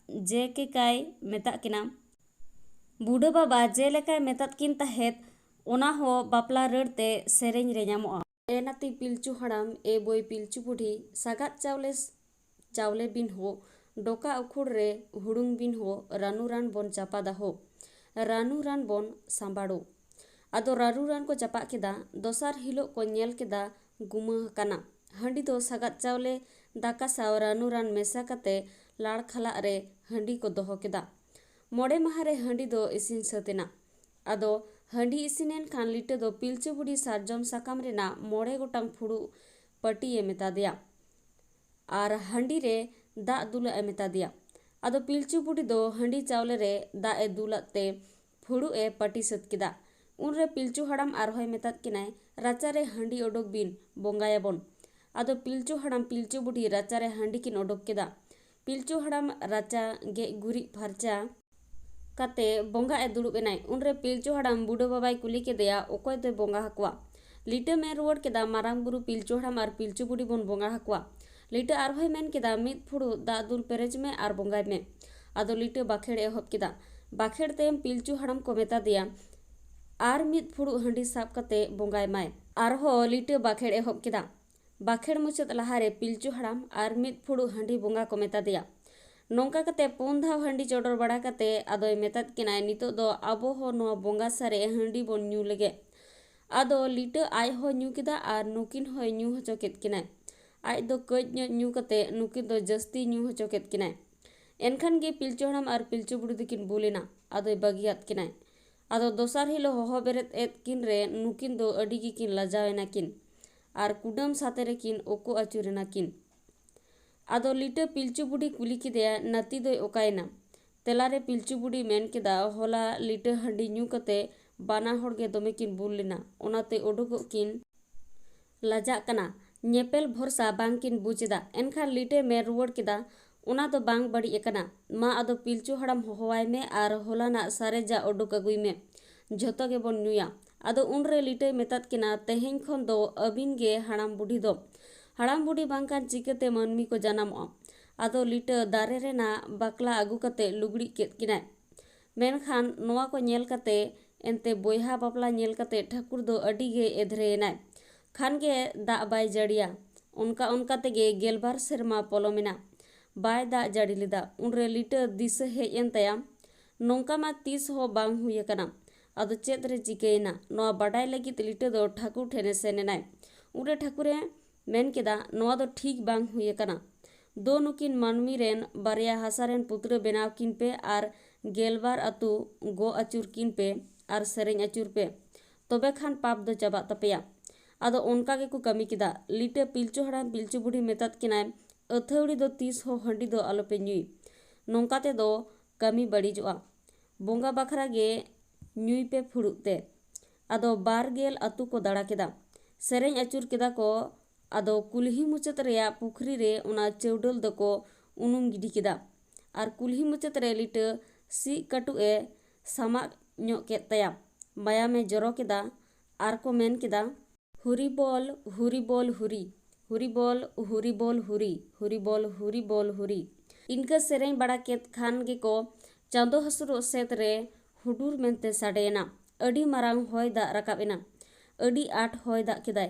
ᱡᱮ ᱠᱮᱠᱟᱭ ᱢᱮᱛᱟᱜ ᱠᱤᱱᱟ, ᱵᱩᱰᱷᱟᱹ ᱵᱟᱵᱟ ᱡᱮ ᱞᱮᱠᱟᱭ ᱢᱮᱛᱟᱫ ᱠᱤᱱ ᱛᱟᱦᱮᱸᱫ, ᱚᱱᱟ ᱦᱚᱸ ᱵᱟᱯᱞᱟ ᱨᱟᱹᱲ ᱛᱮ ᱥᱮᱨᱮᱧ ᱨᱮ ᱧᱟᱢᱚᱜᱼᱟ᱾ ᱮ ᱱᱟᱹᱛᱤ ᱯᱤᱞᱪᱩ ᱦᱟᱲᱟᱢ, ᱮ ᱵᱳᱭ ᱯᱤᱞᱪᱩ ᱵᱩᱰᱷᱤ, ᱥᱟᱜᱟᱫ ᱪᱟᱣᱞᱮ, ᱪᱟᱣᱞᱮ ᱵᱤᱱ ᱦᱳ, ᱰᱚᱠᱟ ᱩᱠᱷᱩᱲ ᱨᱮ ᱦᱩᱲᱩᱝ ᱵᱤᱱ ᱦᱳ, ᱨᱟᱹᱱᱩ ᱨᱟᱱ ᱵᱚᱱ ᱪᱟᱯᱟᱫᱟ ᱦᱳ, ᱨᱟᱹᱱᱩ ᱨᱟᱱ ᱵᱚᱱ ᱥᱟᱢᱵᱟᱲᱳ᱾ ᱟᱫᱚ ᱨᱟᱹᱱᱩ ᱨᱟᱱ ᱠᱚ ᱪᱟᱯᱟᱫ ᱠᱮᱫᱟ᱾ ᱫᱚᱥᱟᱨ ᱦᱤᱞᱳᱜ ᱠᱚ ᱧᱮᱞ ᱠᱮᱫᱟ ᱜᱩᱢᱟᱹ ᱟᱠᱟᱱᱟ᱾ ᱦᱟᱺᱰᱤ ᱫᱚ ᱥᱟᱜᱟᱫ ᱪᱟᱣᱞᱮ ᱫᱟᱠᱟ ᱥᱟᱶ ᱨᱟᱹᱱᱩ ᱨᱟᱱ ᱢᱮᱥᱟ ᱠᱟᱛᱮ ᱞᱟᱲ ᱠᱷᱟᱞᱟᱜ ᱨᱮ ᱦᱟᱺᱰᱤ ᱠᱚ ᱫᱚᱦᱚ ᱠᱮᱫᱟ᱾ ᱢᱚᱬᱮ ᱢᱟᱦᱟ ᱨᱮ ᱦᱟᱺᱰᱤ ᱫᱚ ᱤᱥᱤᱱ ᱥᱟᱹᱛ ᱮᱱᱟ᱾ ᱟᱫᱚ ᱦᱟᱺᱰᱤ ᱤᱥᱤᱱ ᱮᱱ ᱠᱷᱟᱱ ᱞᱤᱴᱟᱹ ᱫᱚ ᱯᱤᱞᱪᱩ ᱵᱩᱰᱷᱤ ᱥᱟᱨᱡᱚᱢ ᱥᱟᱠᱟᱢ ᱨᱮᱱᱟᱜ ᱢᱚᱬᱮ ᱜᱚᱴᱟᱝ ᱯᱷᱩᱲᱩᱜ ᱯᱟᱹᱴᱤᱭᱮ ᱢᱮᱛᱟ ᱫᱮᱭᱟ ᱟᱨ ᱦᱟᱺᱰᱤ ᱨᱮ ᱫᱟᱜ ᱫᱩᱞᱟᱜ ᱮ ᱢᱮᱛᱟ ᱫᱮᱭᱟ᱾ ᱟᱫᱚ ᱯᱤᱞᱪᱩ ᱵᱩᱰᱷᱤ ᱫᱚ ᱦᱟᱺᱰᱤ ᱪᱟᱣᱞᱮ ᱨᱮ ᱫᱟᱜ ᱮ ᱫᱩᱞᱟᱫ ᱛᱮ ᱯᱷᱩᱲᱩᱜ ᱮ ᱯᱟᱹᱴᱤ ᱥᱟᱹᱛ ᱠᱮᱫᱟ᱾ ᱩᱱᱨᱮ ᱯᱤᱞᱪᱩ ᱦᱟᱲᱟᱢ ᱟᱨᱦᱚᱸᱭ ᱢᱮᱛᱟᱫ ᱠᱤᱱᱟᱭ, "ᱨᱟᱪᱟ ᱨᱮ ᱦᱟᱺᱰᱤ ᱚᱰᱚᱠ ᱵᱤᱱ, ᱵᱚᱸᱜᱟᱭᱟᱵᱚᱱ᱾" ᱟᱫᱚ ᱯᱤᱞᱪᱩ ᱦᱟᱲᱟᱢ ᱯᱤᱞᱪᱩ ᱵᱩᱰᱷᱤ ᱨᱟᱪᱟ ᱨᱮ ᱦᱟᱺᱰᱤ ᱠᱤᱱ ᱚᱰᱚᱠ ᱠᱮᱫᱟ᱾ ᱯᱤᱞᱪᱩ ᱦᱟᱲᱟᱢ ᱨᱟᱪᱟ ᱜᱮᱡ ᱜᱩᱨᱤᱡ ᱯᱷᱟᱨᱪᱟ ᱠᱟᱛᱮ ᱵᱚᱸᱜᱟ ᱮ ᱫᱩᱲᱩᱵ ᱮᱱᱟᱭ᱾ ᱩᱱᱨᱮ ᱯᱤᱞᱪᱩ ᱦᱟᱲᱟᱢ ᱵᱩᱰᱷᱟᱹ ᱵᱟᱵᱟᱭ ᱠᱩᱞᱤ ᱠᱮᱫᱮᱭᱟ, "ᱚᱠᱚᱭ ᱫᱚᱭ ᱵᱚᱸᱜᱟ ᱟᱠᱚᱣᱟ?" ᱞᱤᱴᱟᱹ ᱢᱮᱱ ᱨᱩᱣᱟᱹᱲ ᱠᱮᱫᱟ, "ᱢᱟᱨᱟᱝ ᱵᱩᱨᱩ ᱯᱤᱞᱪᱩ ᱦᱟᱲᱟᱢ ᱟᱨ ᱯᱤᱞᱪᱩ ᱵᱩᱰᱷᱤ ᱵᱚᱱ ᱵᱚᱸᱜᱟ ᱟᱠᱚᱣᱟ᱾" ᱞᱤᱴᱟᱹ ᱟᱨᱦᱚᱸᱭ ᱢᱮᱱ ᱠᱮᱫᱟ, "ᱢᱤᱫ ᱯᱷᱩᱲᱩᱜ ᱫᱟᱜ ᱫᱩᱞ ᱯᱮᱨᱮᱡ ᱢᱮ ᱟᱨ ᱵᱚᱸᱜᱟᱭ ᱢᱮ᱾" ᱟᱫᱚ ᱞᱤᱴᱟᱹ ᱵᱟᱠᱷᱮᱲ ᱮ ᱮᱦᱚᱵ ᱠᱮᱫᱟ᱾ ᱵᱟᱠᱷᱮᱲ ᱛᱟᱭᱚᱢ ᱯᱤᱞᱪᱩ ᱦᱟᱲᱟᱢ ᱠᱚ ᱢᱮᱛᱟ ᱫᱮᱭᱟ, "ᱟᱨ ᱢᱤᱫ ᱯᱷᱩᱲᱩᱜ ᱦᱟᱺᱰᱤ ᱥᱟᱵ ᱠᱟᱛᱮ ᱵᱚᱸᱜᱟᱭ ᱢᱟᱭ᱾" ᱟᱨᱦᱚᱸ ᱞᱤᱴᱟᱹ ᱵᱟᱠᱷᱮᱲ ᱮᱦᱚᱵ ᱠᱮᱫᱟ᱾ ᱵᱟᱠᱷᱮᱲ ᱢᱩᱪᱟᱹᱫ ᱞᱟᱦᱟᱨᱮ ᱯᱤᱞᱪᱩ ᱦᱟᱲᱟᱢ ᱟᱨ ᱢᱤᱫ ᱯᱷᱩᱲᱩᱜ ᱦᱟᱺᱰᱤ ᱵᱚᱸᱜᱟ ᱠᱚ ᱢᱮᱛᱟ ᱫᱮᱭᱟ᱾ ᱱᱚᱝᱠᱟ ᱠᱟᱛᱮ ᱯᱩᱱ ᱫᱷᱟᱣ ᱦᱟᱺᱰᱤ ᱪᱚᱰᱚᱨ ᱵᱟᱲᱟ ᱠᱟᱛᱮ ᱟᱫᱚᱭ ᱢᱮᱛᱟᱫ ᱠᱤᱱᱟᱭ, "ᱱᱤᱛᱚᱜ ᱫᱚ ᱟᱵᱚ ᱦᱚᱸ ᱱᱚᱣᱟ ᱵᱚᱸᱜᱟ ᱥᱟᱨᱮᱡ ᱦᱟᱺᱰᱤ ᱵᱚᱱ ᱧᱩ ᱞᱮᱜᱮ᱾" ᱟᱫᱚ ᱞᱤᱴᱟᱹ ᱟᱡ ᱦᱚᱸ ᱧᱩ ᱠᱮᱫᱟ ᱟᱨ ᱱᱩᱠᱤᱱ ᱦᱚᱸᱭ ᱧᱩ ᱦᱚᱪᱚ ᱠᱮᱫ ᱠᱤᱱᱟᱭ᱾ ᱟᱡ ᱫᱚ ᱠᱟᱹᱡ ᱧᱚᱜ ᱧᱩ ᱠᱟᱛᱮ ᱱᱩᱠᱤᱱ ᱫᱚ ᱡᱟᱹᱥᱛᱤ ᱧᱩ ᱦᱚᱪᱚ ᱠᱮᱫ ᱠᱤᱱᱟᱭ᱾ ᱮᱱᱠᱷᱟᱱ ᱜᱮ ᱯᱤᱞᱪᱩ ᱦᱟᱲᱟᱢ ᱟᱨ ᱯᱤᱞᱪᱩ ᱵᱩᱲᱦᱤ ᱫᱚᱠᱤᱱ ᱵᱩᱞ ᱮᱱᱟ᱾ ᱟᱫᱚᱭ ᱵᱟᱹᱜᱤᱭᱟᱫ ᱠᱤᱱᱟᱭ᱾ ᱟᱫᱚ ᱫᱚᱥᱟᱨ ᱦᱤᱞᱳᱜ ᱦᱚᱦᱚ ᱵᱮᱨᱮᱫ ᱮᱫ ᱠᱤᱱ ᱨᱮ ᱱᱩᱠᱤᱱ ᱫᱚ ᱟᱹᱰᱤ ᱜᱮᱠᱤᱱ ᱞᱟᱡᱟᱣ ᱮᱱᱟ ᱠᱤᱱ ᱟᱨ ᱠᱩᱰᱟᱹᱢ ᱥᱟᱛᱮ ᱨᱮᱠᱤᱱ ᱚᱠᱚ ᱟᱹᱪᱩᱨ ᱮᱱᱟ ᱠᱤᱱ᱾ ᱟᱫᱚ ᱞᱤᱴᱟᱹ ᱯᱤᱞᱪᱩ ᱵᱩᱰᱷᱤ ᱠᱩᱞᱤ ᱠᱮᱫᱮᱭᱟ, "ᱱᱟᱹᱛᱤ ᱫᱚᱭ ᱚᱠᱟᱭᱮᱱᱟ?" ᱛᱮᱞᱟᱨᱮ ᱯᱤᱞᱪᱩ ᱵᱩᱰᱷᱤ ᱢᱮᱱ ᱠᱮᱫᱟ, "ᱦᱚᱞᱟ ᱞᱤᱴᱟᱹ ᱦᱟᱺᱰᱤ ᱧᱩ ᱠᱟᱛᱮ ᱵᱟᱱᱟ ᱦᱚᱲ ᱜᱮ ᱫᱚᱢᱮ ᱠᱤᱱ ᱵᱩᱞ ᱞᱮᱱᱟ, ᱚᱱᱟᱛᱮ ᱩᱰᱩᱠᱚᱜ ᱠᱤᱱ ᱞᱟᱡᱟᱜ ᱠᱟᱱᱟ, ᱧᱮᱯᱮᱞ ᱵᱷᱚᱨᱥᱟ ᱵᱟᱝ ᱠᱤᱱ ᱵᱩᱡᱽ ᱮᱫᱟ᱾" ᱮᱱᱠᱷᱟᱱ ᱞᱤᱴᱟᱹᱭ ᱢᱮᱱ ᱨᱩᱣᱟᱹᱲ ᱠᱮᱫᱟ, "ᱚᱱᱟ ᱫᱚ ᱵᱟᱝ ᱵᱟᱹᱲᱤᱡ ᱟᱠᱟᱱᱟ, ᱢᱟ ᱟᱫᱚ ᱯᱤᱞᱪᱩ ᱦᱟᱲᱟᱢ ᱦᱚᱦᱚᱣᱟᱭ ᱢᱮ ᱟᱨ ᱦᱚᱞᱟᱱᱟᱜ ᱥᱟᱨᱮᱡᱟᱜ ᱩᱰᱩᱠ ᱟᱹᱜᱩᱭ ᱢᱮ, ᱡᱷᱚᱛᱚ ᱜᱮᱵᱚᱱ ᱧᱩᱭᱟ᱾" ᱟᱫᱚ ᱩᱱᱨᱮ ᱞᱤᱴᱟᱹᱭ ᱢᱮᱛᱟᱫ ᱠᱤᱱᱟ, "ᱛᱮᱦᱮᱧ ᱠᱷᱚᱱ ᱫᱚ ᱟᱹᱵᱤᱱ ᱜᱮ ᱦᱟᱲᱟᱢ ᱵᱩᱰᱷᱤ ᱫᱚ᱾ ᱦᱟᱲᱟᱢ ᱵᱩᱰᱷᱤ ᱵᱟᱝᱠᱷᱟᱱ ᱪᱤᱠᱟᱹᱛᱮ ᱢᱟᱹᱱᱢᱤ ᱠᱚ ᱡᱟᱱᱟᱢᱚᱜᱼᱟ?" ᱟᱫᱚ ᱞᱤᱴᱟᱹ ᱫᱟᱨᱮ ᱨᱮᱱᱟᱜ ᱵᱟᱠᱞᱟ ᱟᱹᱜᱩ ᱠᱟᱛᱮ ᱞᱩᱜᱽᱲᱤᱡ ᱠᱮᱫ ᱠᱤᱱᱟᱭ᱾ ᱢᱮᱱᱠᱷᱟᱱ ᱱᱚᱣᱟ ᱠᱚ ᱧᱮᱞ ᱠᱟᱛᱮ ᱮᱱᱛᱮ ᱵᱚᱭᱦᱟ ᱵᱟᱯᱞᱟ ᱧᱮᱞ ᱠᱟᱛᱮ ᱴᱷᱟᱹᱠᱩᱨ ᱫᱚ ᱟᱹᱰᱤ ᱜᱮ ᱮᱫᱷᱨᱮᱭᱮᱱᱟᱭ᱾ ᱠᱷᱟᱱ ᱜᱮ ᱫᱟᱜ ᱵᱟᱭ ᱡᱟᱹᱲᱤᱭᱟ᱾ ᱚᱱᱠᱟ ᱚᱱᱠᱟ ᱛᱮᱜᱮ ᱜᱮᱞᱵᱟᱨ ᱥᱮᱨᱢᱟ ᱯᱚᱞᱚᱢᱮᱱᱟ᱾ ᱵᱟᱭ ᱫᱟᱜ ᱡᱟᱹᱲᱤ ᱞᱮᱫᱟ᱾ ᱩᱱᱨᱮ ᱞᱤᱴᱟᱹ ᱫᱤᱥᱟᱹ ᱦᱮᱡ ᱮᱱ ᱛᱟᱭᱟ, ᱱᱚᱝᱠᱟ ᱢᱟ ᱛᱤᱥ ᱦᱚᱸ ᱵᱟᱝ ᱦᱩᱭ ᱟᱠᱟᱱᱟ᱾ ᱟᱫᱚ ᱪᱮᱫ ᱨᱮ ᱪᱤᱠᱟᱹᱭᱮᱱᱟ? ᱱᱚᱣᱟ ᱵᱟᱰᱟᱭ ᱞᱟᱹᱜᱤᱫ ᱞᱤᱴᱟᱹ ᱫᱚ ᱴᱷᱟᱹᱠᱩᱨ ᱴᱷᱮᱱᱮ ᱥᱮᱱ ᱮᱱᱟᱭ᱾ ᱩᱱᱨᱮ ᱴᱷᱟᱹᱠᱩᱨᱮ ᱢᱮᱱ ᱠᱮᱫᱟ, "ᱱᱚᱣᱟ ᱫᱚ ᱴᱷᱤᱠ ᱵᱟᱝ ᱦᱩᱭ ᱟᱠᱟᱱᱟ᱾ ᱫᱚ ᱱᱩᱠᱤᱱ ᱢᱟᱹᱱᱢᱤ ᱨᱮᱱ ᱵᱟᱨᱭᱟ ᱦᱟᱥᱟ ᱨᱮᱱ ᱯᱩᱛᱲᱟᱹ ᱵᱮᱱᱟᱣ ᱠᱤᱱ ᱯᱮ ᱟᱨ ᱜᱮᱞᱵᱟᱨ ᱟᱹᱛᱩ ᱜᱚ ᱟᱹᱪᱩᱨ ᱠᱤᱱ ᱯᱮ ᱟᱨ ᱥᱮᱨᱮᱧ ᱟᱹᱪᱩᱨ ᱯᱮ, ᱛᱚᱵᱮ ᱠᱷᱟᱱ ᱯᱟᱯ ᱫᱚ ᱪᱟᱵᱟᱜ ᱛᱟᱯᱮᱭᱟ᱾" ᱟᱫᱚ ᱚᱱᱠᱟ ᱜᱮᱠᱚ ᱠᱟᱹᱢᱤ ᱠᱮᱫᱟ᱾ ᱞᱤᱴᱟᱹ ᱯᱤᱞᱪᱩ ᱦᱟᱲᱟᱢ ᱯᱤᱞᱪᱩ ᱵᱩᱰᱷᱤ ᱢᱮᱛᱟᱫ ᱠᱤᱱᱟᱭ, "ᱟᱹᱛᱷᱟᱹᱣᱲᱤ ᱫᱚ ᱛᱤᱥ ᱦᱚᱸ ᱦᱟᱺᱰᱤ ᱫᱚ ᱟᱞᱚᱯᱮ ᱧᱩᱭ, ᱱᱚᱝᱠᱟ ᱛᱮᱫᱚ ᱠᱟᱹᱢᱤ ᱵᱟᱹᱲᱤᱡᱚᱜᱼᱟ᱾ ᱵᱚᱸᱜᱟ ᱵᱟᱠᱷᱨᱟ ᱜᱮ ᱧᱩᱭ ᱯᱮ ᱯᱷᱩᱲᱩᱜ ᱛᱮ᱾" ᱟᱫᱚ ᱵᱟᱨ ᱜᱮᱞ ᱟᱹᱛᱩ ᱠᱚ ᱫᱟᱬᱟ ᱠᱮᱫᱟ, ᱥᱮᱨᱮᱧ ᱟᱹᱪᱩᱨ ᱠᱮᱫᱟ ᱠᱚ᱾ ᱟᱫᱚ ᱠᱩᱞᱦᱤ ᱢᱩᱪᱟᱹᱫ ᱨᱮᱭᱟᱜ ᱯᱩᱠᱷᱨᱤ ᱨᱮ ᱚᱱᱟ ᱪᱟᱹᱣᱰᱟᱹᱞ ᱫᱚᱠᱚ ᱩᱱᱩᱢ ᱜᱤᱰᱤ ᱠᱮᱫᱟ᱾ ᱟᱨ ᱠᱩᱞᱦᱤ ᱢᱩᱪᱟᱹᱫ ᱨᱮ ᱞᱤᱴᱟᱹ ᱥᱤᱜ ᱠᱟᱹᱴᱩᱵ ᱮ ᱥᱟᱢᱟᱜ ᱧᱚᱜ ᱠᱮᱫ ᱛᱟᱭᱟ᱾ ᱢᱟᱭᱟᱢᱮ ᱡᱚᱨᱚ ᱠᱮᱫᱟ᱾ ᱟᱨ ᱠᱚ ᱢᱮᱱ ᱠᱮᱫᱟ, "ᱦᱩᱨᱤ ᱵᱚᱞ, ᱦᱩᱨᱤ ᱵᱚᱞ, ᱦᱩᱨᱤ, ᱦᱩᱨᱤ ᱵᱚᱞ, ᱦᱩᱨᱤ ᱵᱚᱞ, ᱦᱩᱨᱤ, ᱦᱩᱨᱤ ᱵᱚᱞ, ᱦᱩᱨᱤ ᱵᱚᱞ, ᱦᱩᱨᱤ᱾" ᱤᱱᱠᱟᱹ ᱥᱮᱨᱮᱧ ᱵᱟᱲᱟ ᱠᱮᱫ ᱠᱷᱟᱱ ᱜᱮᱠᱚ ᱪᱟᱸᱫᱚ ᱦᱟᱹᱥᱩᱨᱚᱜ ᱥᱮᱫ ᱨᱮ ᱦᱩᱰᱩᱨ ᱢᱮᱱᱛᱮ ᱥᱟᱰᱮᱭᱮᱱᱟ᱾ ᱟᱹᱰᱤ ᱢᱟᱨᱟᱝ ᱦᱚᱭ ᱫᱟᱜ ᱨᱟᱠᱟᱵ ᱮᱱᱟ᱾ ᱟᱹᱰᱤ ᱟᱸᱴ ᱦᱚᱭ ᱫᱟᱜ ᱠᱮᱫᱟᱭ᱾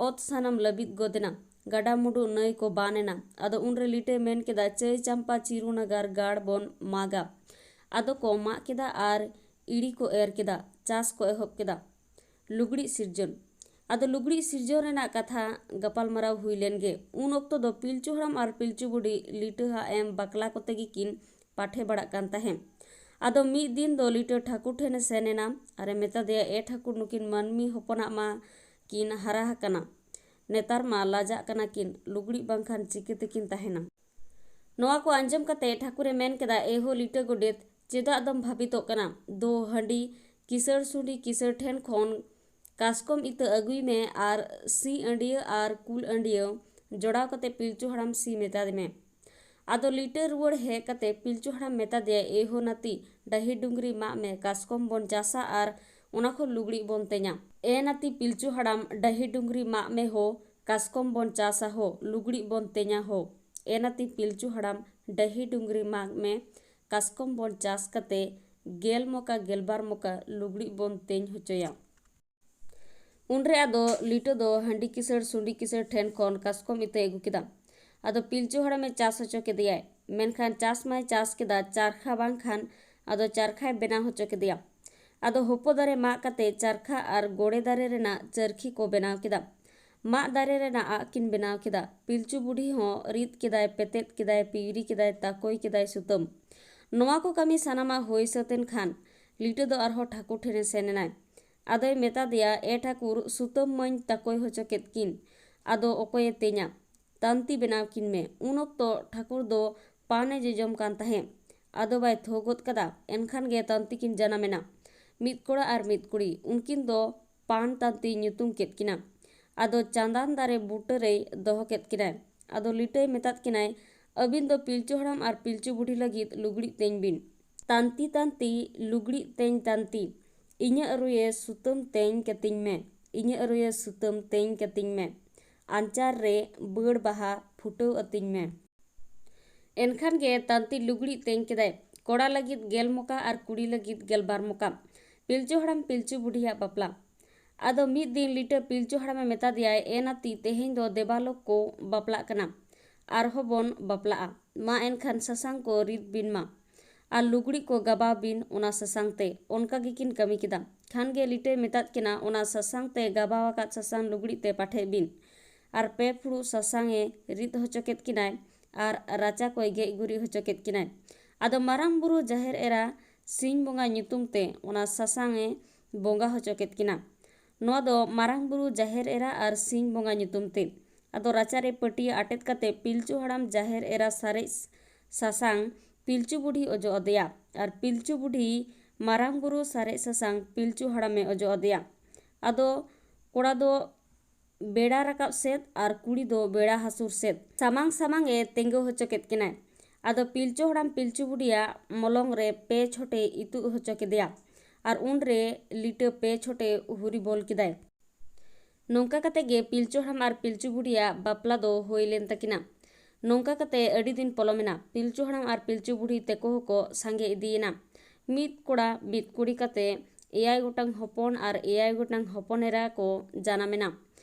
ᱚᱛ ᱥᱟᱱᱟᱢ ᱞᱟᱹᱵᱤᱫ ᱜᱚᱫ ᱮᱱᱟ᱾ ᱜᱟᱰᱟ ᱢᱩᱰᱩ ᱱᱟᱹᱭ ᱠᱚ ᱵᱟᱱ ᱮᱱᱟ᱾ ᱟᱫᱚ ᱩᱱᱨᱮ ᱞᱤᱴᱟᱹᱭ ᱢᱮᱱ ᱠᱮᱫᱟ, "ᱪᱟᱹᱭ ᱪᱟᱢᱯᱟ ᱪᱤᱨᱩ ᱱᱟᱜᱟᱨ ᱜᱟᱲ ᱵᱚᱱ ᱢᱟᱜᱟ᱾" ᱟᱫᱚ ᱠᱚ ᱢᱟᱜ ᱠᱮᱫᱟ ᱟᱨ ᱤᱲᱤ ᱠᱚ ᱮᱨ ᱠᱮᱫᱟ᱾ ᱪᱟᱥ ᱠᱚ ᱮᱦᱚᱵ ᱠᱮᱫᱟ᱾ ᱞᱩᱜᱽᱲᱤᱡ ᱥᱤᱨᱡᱚᱱ᱾ ᱟᱫᱚ ᱞᱩᱜᱽᱲᱤᱡ ᱥᱤᱨᱡᱚᱱ ᱨᱮᱱᱟᱜ ᱠᱟᱛᱷᱟ ᱜᱟᱯᱟᱞᱢᱟᱨᱟᱣ ᱦᱩᱭ ᱞᱮᱱ ᱜᱮ᱾ ᱩᱱ ᱚᱠᱛᱚ ᱫᱚ ᱯᱤᱞᱪᱩ ᱦᱟᱲᱟᱢ ᱟᱨ ᱯᱤᱞᱪᱩ ᱵᱩᱰᱷᱤ ᱞᱤᱴᱟᱹ ᱦᱟᱜ ᱮᱢ ᱵᱟᱠᱞᱟ ᱠᱚᱛᱮ ᱜᱮᱠᱤᱱ ᱯᱟᱴᱷᱮ ᱵᱟᱲᱟᱜ ᱠᱟᱱ ᱛᱟᱦᱮᱸᱫ᱾ ᱟᱫᱚ ᱢᱤᱫ ᱫᱤᱱ ᱫᱚ ᱞᱤᱴᱟᱹ ᱴᱷᱟᱹᱠᱩᱨ ᱴᱷᱮᱱᱮ ᱥᱮᱱ ᱮᱱᱟ ᱟᱨᱮ ᱢᱮᱛᱟ ᱫᱮᱭᱟ, "ᱮ ᱴᱷᱟᱹᱠᱩᱨ, ᱱᱩᱠᱤᱱ ᱢᱟᱹᱱᱢᱤ ᱦᱚᱯᱚᱱᱟᱜ ᱢᱟ ᱠᱤᱱ ᱦᱟᱨᱟ ᱟᱠᱟᱱᱟ, ᱱᱮᱛᱟᱨ ᱢᱟ ᱞᱟᱡᱟᱜ ᱠᱟᱱᱟ ᱠᱤᱱ, ᱞᱩᱜᱽᱲᱤᱡ ᱵᱟᱝᱠᱷᱟᱱ ᱪᱤᱠᱟᱹ ᱛᱮᱠᱤᱱ ᱛᱟᱦᱮᱱᱟ?" ᱱᱚᱣᱟ ᱠᱚ ᱟᱸᱡᱚᱢ ᱠᱟᱛᱮ ᱴᱷᱟᱹᱠᱩᱨᱮ ᱢᱮᱱ ᱠᱮᱫᱟ, "ᱮ ᱦᱳ ᱞᱤᱴᱟᱹ ᱜᱚᱰᱮᱛ, ᱪᱮᱫᱟᱜ ᱫᱚᱢ ᱵᱷᱟᱵᱤᱛᱚᱜ ᱠᱟᱱᱟ? ᱫᱳ ᱦᱟᱺᱰᱤ ᱠᱤᱥᱟᱹᱬ ᱥᱩᱸᱰᱤ ᱠᱤᱥᱟᱹᱬ ᱴᱷᱮᱱ ᱠᱷᱚᱱ ᱠᱟᱥᱠᱚᱢ ᱤᱛᱟᱹ ᱟᱹᱜᱩᱭ ᱢᱮ ᱟᱨ ᱥᱤᱧ ᱟᱹᱰᱤᱭᱟᱹ ᱟᱨ ᱠᱩᱞ ᱟᱹᱰᱤᱭᱟᱹ ᱡᱚᱲᱟᱣ ᱠᱟᱛᱮ ᱯᱤᱞᱪᱩ ᱦᱟᱲᱟᱢ ᱥᱤ ᱢᱮᱛᱟᱭ ᱢᱮ᱾" ᱟᱫᱚ ᱞᱤᱴᱟᱹ ᱨᱩᱣᱟᱹᱲ ᱦᱮᱡ ᱠᱟᱛᱮ ᱯᱤᱞᱪᱩ ᱦᱟᱲᱟᱢ ᱢᱮᱛᱟ ᱫᱮᱭᱟᱭ, "ᱮ ᱦᱳ ᱱᱟᱹᱛᱤ, ᱰᱟᱹᱦᱤ ᱰᱩᱝᱨᱤ ᱢᱟᱜ ᱢᱮ, ᱠᱟᱥᱠᱚᱢ ᱵᱚᱱ ᱪᱟᱥᱟ ᱟᱨ ᱚᱱᱟ ᱠᱷᱚᱱ ᱞᱩᱜᱽᱲᱤᱡ ᱵᱚᱱ ᱛᱮᱧᱟ᱾" ᱮ ᱱᱟᱹᱛᱤ ᱯᱤᱞᱪᱩ ᱦᱟᱲᱟᱢ, ᱰᱟᱹᱦᱤ ᱰᱩᱝᱨᱤ ᱢᱟᱜ ᱢᱮ ᱦᱳ, ᱠᱟᱥᱠᱚᱢ ᱵᱚᱱ ᱪᱟᱥᱟ ᱦᱳ, ᱞᱩᱜᱽᱲᱤᱡ ᱵᱚᱱ ᱛᱮᱧᱟ ᱦᱳ᱾ ᱮ ᱱᱟᱹᱛᱤ ᱯᱤᱞᱪᱩ ᱦᱟᱲᱟᱢ, ᱰᱟᱹᱦᱤ ᱰᱩᱝᱨᱤ ᱢᱟᱜ ᱢᱮ, ᱠᱟᱥᱠᱚᱢ ᱵᱚᱱ ᱪᱟᱥ ᱠᱟᱛᱮ ᱜᱮᱞ ᱢᱚᱠᱟ ᱜᱮᱞᱵᱟᱨ ᱢᱚᱠᱟ ᱞᱩᱜᱽᱲᱤᱡ ᱵᱚᱱ ᱛᱮᱧ ᱦᱚᱪᱚᱭᱟ᱾ ᱩᱱᱨᱮ ᱟᱫᱚ ᱞᱤᱴᱟᱹ ᱫᱚ ᱦᱟᱺᱰᱤ ᱠᱤᱥᱟᱹᱬ ᱥᱩᱸᱰᱤ ᱠᱤᱥᱟᱹᱬ ᱴᱷᱮᱱ ᱠᱷᱚᱱ ᱠᱟᱥᱠᱚᱢ ᱤᱛᱟᱹᱭ ᱟᱹᱜᱩ ᱠᱮᱫᱟ᱾ ᱟᱫᱚ ᱯᱤᱞᱪᱩ ᱦᱟᱲᱟᱢᱮ ᱪᱟᱥ ᱦᱚᱪᱚ ᱠᱮᱫᱮᱭᱟᱭ, ᱢᱮᱱᱠᱷᱟᱱ ᱪᱟᱥ ᱢᱟᱭ ᱪᱟᱥ ᱠᱮᱫᱟ ᱪᱟᱨᱠᱷᱟ ᱵᱟᱝᱠᱷᱟᱱ ᱟᱫᱚ ᱪᱟᱨᱠᱷᱟᱭ ᱵᱮᱱᱟᱣ ᱦᱚᱪᱚ ᱠᱮᱫᱮᱭᱟ᱾ ᱟᱫᱚ ᱦᱚᱯᱚ ᱫᱟᱨᱮ ᱢᱟᱜ ᱠᱟᱛᱮ ᱪᱟᱨᱠᱷᱟ ᱟᱨ ᱜᱚᱲᱮ ᱫᱟᱨᱮ ᱨᱮᱱᱟᱜ ᱪᱟᱹᱨᱠᱷᱤ ᱠᱚ ᱵᱮᱱᱟᱣ ᱠᱮᱫᱟ᱾ ᱢᱟᱜ ᱫᱟᱨᱮ ᱨᱮᱱᱟᱜ ᱟᱜ ᱠᱤᱱ ᱵᱮᱱᱟᱣ ᱠᱮᱫᱟ᱾ ᱯᱤᱞᱪᱩ ᱵᱩᱰᱷᱤ ᱦᱚᱸ ᱨᱤᱫ ᱠᱮᱫᱟᱭ, ᱯᱮᱛᱮᱫ ᱠᱮᱫᱟᱭ, ᱯᱤᱣᱨᱤ ᱠᱮᱫᱟᱭ, ᱛᱟᱠᱚᱭ ᱠᱮᱫᱟᱭ ᱥᱩᱛᱟᱹᱢ᱾ ᱱᱚᱣᱟ ᱠᱚ ᱠᱟᱹᱢᱤ ᱥᱟᱱᱟᱢᱟᱜ ᱦᱩᱭ ᱥᱟᱹᱛ ᱮᱱ ᱠᱷᱟᱱ ᱞᱤᱴᱟᱹ ᱫᱚ ᱟᱨᱦᱚᱸ ᱴᱷᱟᱹᱠᱩᱨ ᱴᱷᱮᱱᱮ ᱥᱮᱱ ᱮᱱᱟᱭ᱾ ᱟᱫᱚᱭ ᱢᱮᱛᱟ ᱫᱮᱭᱟ, "ᱮ ᱴᱷᱟᱹᱠᱩᱨ, ᱥᱩᱛᱟᱹᱢ ᱢᱟᱹᱧ ᱛᱟᱠᱚᱭ ᱦᱚᱪᱚ ᱠᱮᱫ ᱠᱤᱱ, ᱟᱫᱚ ᱚᱠᱚᱭᱮ ᱛᱮᱧᱟ? ᱛᱟᱱᱛᱤ ᱵᱮᱱᱟᱣ ᱠᱤᱱ ᱢᱮ᱾" ᱩᱱ ᱚᱠᱛᱚ ᱴᱷᱟᱹᱠᱩᱨ ᱫᱚ ᱯᱟᱱᱮ ᱡᱚᱡᱚᱢ ᱠᱟᱱ ᱛᱟᱦᱮᱸᱫ᱾ ᱟᱫᱚ ᱵᱟᱭ ᱛᱷᱚ ᱜᱚᱫ ᱠᱟᱫᱟ᱾ ᱮᱱᱠᱷᱟᱱ ᱜᱮ ᱛᱟᱱᱛᱤ ᱠᱤᱱ ᱡᱟᱱᱟᱢ ᱮᱱᱟ, ᱢᱤᱫ ᱠᱚᱲᱟ ᱟᱨ ᱢᱤᱫ ᱠᱩᱲᱤ᱾ ᱩᱱᱠᱤᱱ ᱫᱚ ᱯᱟᱱ ᱛᱟᱱᱛᱤ ᱧᱩᱛᱩᱢ ᱠᱮᱫ ᱠᱤᱱᱟ᱾ ᱟᱫᱚ ᱪᱟᱸᱫᱟᱱ ᱫᱟᱨᱮ ᱵᱩᱴᱟᱹ ᱨᱮᱭ ᱫᱚᱦᱚ ᱠᱮᱫ ᱠᱤᱱᱟᱭ᱾ ᱟᱫᱚ ᱞᱤᱴᱟᱹᱭ ᱢᱮᱛᱟᱫ ᱠᱤᱱᱟᱭ, "ᱟᱹᱵᱤᱱ ᱫᱚ ᱯᱤᱞᱪᱩ ᱦᱟᱲᱟᱢ ᱟᱨ ᱯᱤᱞᱪᱩ ᱵᱩᱰᱷᱤ ᱞᱟᱹᱜᱤᱫ ᱞᱩᱜᱽᱲᱤᱡ ᱛᱮᱧ ᱵᱤᱱ᱾ ᱛᱟᱱᱛᱤ ᱛᱟᱱᱛᱤ, ᱞᱩᱜᱽᱲᱤᱡ ᱛᱮᱧ ᱛᱟᱱᱛᱤ, ᱤᱧᱟᱹᱜ ᱨᱩᱭᱮ ᱥᱩᱛᱟᱹᱢ ᱛᱮᱧ ᱠᱟᱹᱛᱤᱧ ᱢᱮ, ᱤᱧᱟᱹᱜ ᱨᱩᱭᱮ ᱥᱩᱛᱟᱹᱢ ᱛᱮᱧ ᱠᱟᱹᱛᱤᱧ ᱢᱮ, ᱟᱧᱪᱟᱨ ᱨᱮ ᱵᱟᱹᱲ ᱵᱟᱦᱟ ᱯᱷᱩᱴᱟᱹᱣ ᱟᱹᱛᱤᱧ ᱢᱮ᱾" ᱮᱱᱠᱷᱟᱱ ᱜᱮ ᱛᱟᱱᱛᱤ ᱞᱩᱜᱽᱲᱤᱡ ᱛᱮᱧ ᱠᱮᱫᱟᱭ, ᱠᱚᱲᱟ ᱞᱟᱹᱜᱤᱫ ᱜᱮᱞ ᱢᱚᱠᱟ ᱟᱨ ᱠᱩᱲᱤ ᱞᱟᱹᱜᱤᱫ ᱜᱮᱞᱵᱟᱨ ᱢᱚᱠᱟ᱾ ᱯᱤᱞᱪᱩ ᱦᱟᱲᱟᱢ ᱯᱤᱞᱪᱩ ᱵᱩᱰᱷᱤᱭᱟᱜ ᱵᱟᱯᱞᱟ᱾ ᱟᱫᱚ ᱢᱤᱫ ᱫᱤᱱ ᱞᱤᱴᱟᱹ ᱯᱤᱞᱪᱩ ᱦᱟᱲᱟᱢᱮ ᱢᱮᱛᱟ ᱫᱮᱭᱟᱭ, "ᱮ ᱱᱟᱹᱛᱤ, ᱛᱮᱦᱮᱧ ᱫᱚ ᱫᱮᱵᱟᱞᱳᱠ ᱠᱚ ᱵᱟᱯᱞᱟᱜ ᱠᱟᱱᱟ, ᱟᱨᱦᱚᱸ ᱵᱚᱱ ᱵᱟᱯᱞᱟᱜᱼᱟ᱾ ᱢᱟ ᱮᱱᱠᱷᱟᱱ ᱥᱟᱥᱟᱝ ᱠᱚ ᱨᱤᱫ ᱵᱤᱱ ᱢᱟ᱾" ᱟᱨ ᱞᱩᱜᱽᱲᱤᱡ ᱠᱚ ᱜᱟᱵᱟᱣ ᱵᱤᱱ ᱚᱱᱟ ᱥᱟᱥᱟᱝ ᱛᱮ᱾ ᱚᱱᱠᱟ ᱜᱮᱠᱤᱱ ᱠᱟᱹᱢᱤ ᱠᱮᱫᱟ᱾ ᱠᱷᱟᱱ ᱜᱮ ᱞᱤᱴᱟᱹᱭ ᱢᱮᱛᱟᱫ ᱠᱤᱱᱟ, ᱚᱱᱟ ᱥᱟᱥᱟᱝ ᱛᱮ ᱜᱟᱵᱟᱣ ᱟᱠᱟᱫ ᱥᱟᱥᱟᱝ ᱞᱩᱜᱽᱲᱤᱡ ᱛᱮ ᱯᱟᱴᱷᱮᱜ ᱵᱤᱱ ᱟᱨ ᱯᱮ ᱯᱷᱩᱲᱩᱜ ᱥᱟᱥᱟᱝ ᱮ ᱨᱤᱫ ᱦᱚᱪᱚ ᱠᱮᱫ ᱠᱤᱱᱟᱭ ᱟᱨ ᱨᱟᱪᱟ ᱠᱚᱭ ᱜᱮᱡ ᱜᱩᱨᱤᱡ ᱦᱚᱪᱚ ᱠᱮᱫ ᱠᱤᱱᱟᱭ᱾ ᱟᱫᱚ ᱢᱟᱨᱟᱝ ᱵᱩᱨᱩ ᱡᱟᱦᱮᱨ ᱮᱨᱟ ᱥᱤᱧ ᱵᱚᱸᱜᱟ ᱧᱩᱛᱩᱢ ᱛᱮ ᱚᱱᱟ ᱥᱟᱥᱟᱝ ᱮ ᱵᱚᱸᱜᱟ ᱦᱚᱪᱚ ᱠᱮᱫ ᱠᱤᱱᱟ᱾ ᱱᱚᱣᱟ ᱫᱚ ᱢᱟᱨᱟᱝ ᱵᱩᱨᱩ ᱡᱟᱦᱮᱨ ᱮᱨᱟ ᱟᱨ ᱥᱤᱧ ᱵᱚᱸᱜᱟ ᱧᱩᱛᱩᱢ ᱛᱮ᱾ ᱟᱫᱚ ᱨᱟᱪᱟᱨᱮ ᱯᱟᱹᱴᱭᱟᱹ ᱟᱴᱮᱫ ᱠᱟᱛᱮ ᱯᱤᱞᱪᱩ ᱦᱟᱲᱟᱢ ᱡᱟᱦᱮᱨ ᱮᱨᱟ ᱥᱟᱨᱮᱡ ᱥᱟᱥᱟᱝ ᱯᱤᱞᱪᱩ ᱵᱩᱰᱷᱤ ᱚᱡᱚᱜ ᱟᱫᱮᱭᱟ ᱟᱨ ᱯᱤᱞᱪᱩ ᱵᱩᱰᱷᱤ ᱢᱟᱨᱟᱝ ᱵᱩᱨᱩ ᱥᱟᱨᱮᱡ ᱥᱟᱥᱟᱝ ᱯᱤᱞᱪᱩ ᱦᱟᱲᱟᱢᱮ ᱚᱡᱚᱜ ᱟᱫᱮᱭᱟ᱾ ᱟᱫᱚ ᱠᱚᱲᱟ ᱫᱚ ᱵᱮᱲᱟ ᱨᱟᱠᱟᱵ ᱥᱮᱫ ᱟᱨ ᱠᱩᱲᱤ ᱫᱚ ᱵᱮᱲᱟ ᱦᱟᱹᱥᱩᱨ ᱥᱮᱫ ᱥᱟᱢᱟᱝ ᱥᱟᱢᱟᱝ ᱮ ᱛᱤᱸᱜᱩ ᱦᱚᱪᱚ ᱠᱮᱫ ᱠᱤᱱᱟᱭ᱾ ᱟᱫᱚ ᱯᱤᱞᱪᱩ ᱦᱟᱲᱟᱢ ᱯᱤᱞᱪᱩ ᱵᱩᱰᱷᱤᱭᱟᱜ ᱢᱚᱞᱚᱝ ᱨᱮ ᱯᱮ ᱪᱷᱚᱴᱮ ᱤᱛᱩᱫ ᱦᱚᱪᱚ ᱠᱮᱫᱮᱭᱟ ᱟᱨ ᱩᱱᱨᱮ ᱞᱤᱴᱟᱹ ᱯᱮ ᱪᱷᱚᱴᱮ ᱦᱩᱨᱤ ᱵᱚᱞ ᱠᱮᱫᱟᱭ᱾ ᱱᱚᱝᱠᱟ ᱠᱟᱛᱮ ᱜᱮ ᱯᱤᱞᱪᱩ ᱦᱟᱲᱟᱢ ᱟᱨ ᱯᱤᱞᱪᱩ ᱵᱩᱰᱷᱤᱭᱟᱜ ᱵᱟᱯᱞᱟ ᱫᱚ ᱦᱩᱭ ᱞᱮᱱ ᱛᱟᱹᱠᱤᱱᱟ᱾ ᱱᱚᱝᱠᱟ ᱠᱟᱛᱮ ᱟᱹᱰᱤ ᱫᱤᱱ ᱯᱚᱞᱚᱢᱮᱱᱟ᱾ ᱯᱤᱞᱪᱩ ᱦᱟᱲᱟᱢ ᱟᱨ ᱯᱤᱞᱪᱩ ᱵᱩᱰᱷᱤ ᱛᱮᱠᱚ ᱦᱚᱸᱠᱚ ᱥᱟᱸᱜᱮ ᱤᱫᱤᱭᱮᱱᱟ᱾ ᱢᱤᱫ ᱠᱚᱲᱟ ᱢᱤᱫ ᱠᱩᱲᱤ ᱠᱟᱛᱮ ᱮᱭᱟᱭ ᱜᱚᱴᱟᱝ ᱦᱚᱯᱚᱱ ᱟᱨ ᱮᱭᱟᱭ ᱜᱚᱴᱟᱝ ᱦᱚᱯᱚᱱ ᱮᱨᱟ ᱠᱚ ᱡᱟᱱᱟᱢᱮᱱᱟ᱾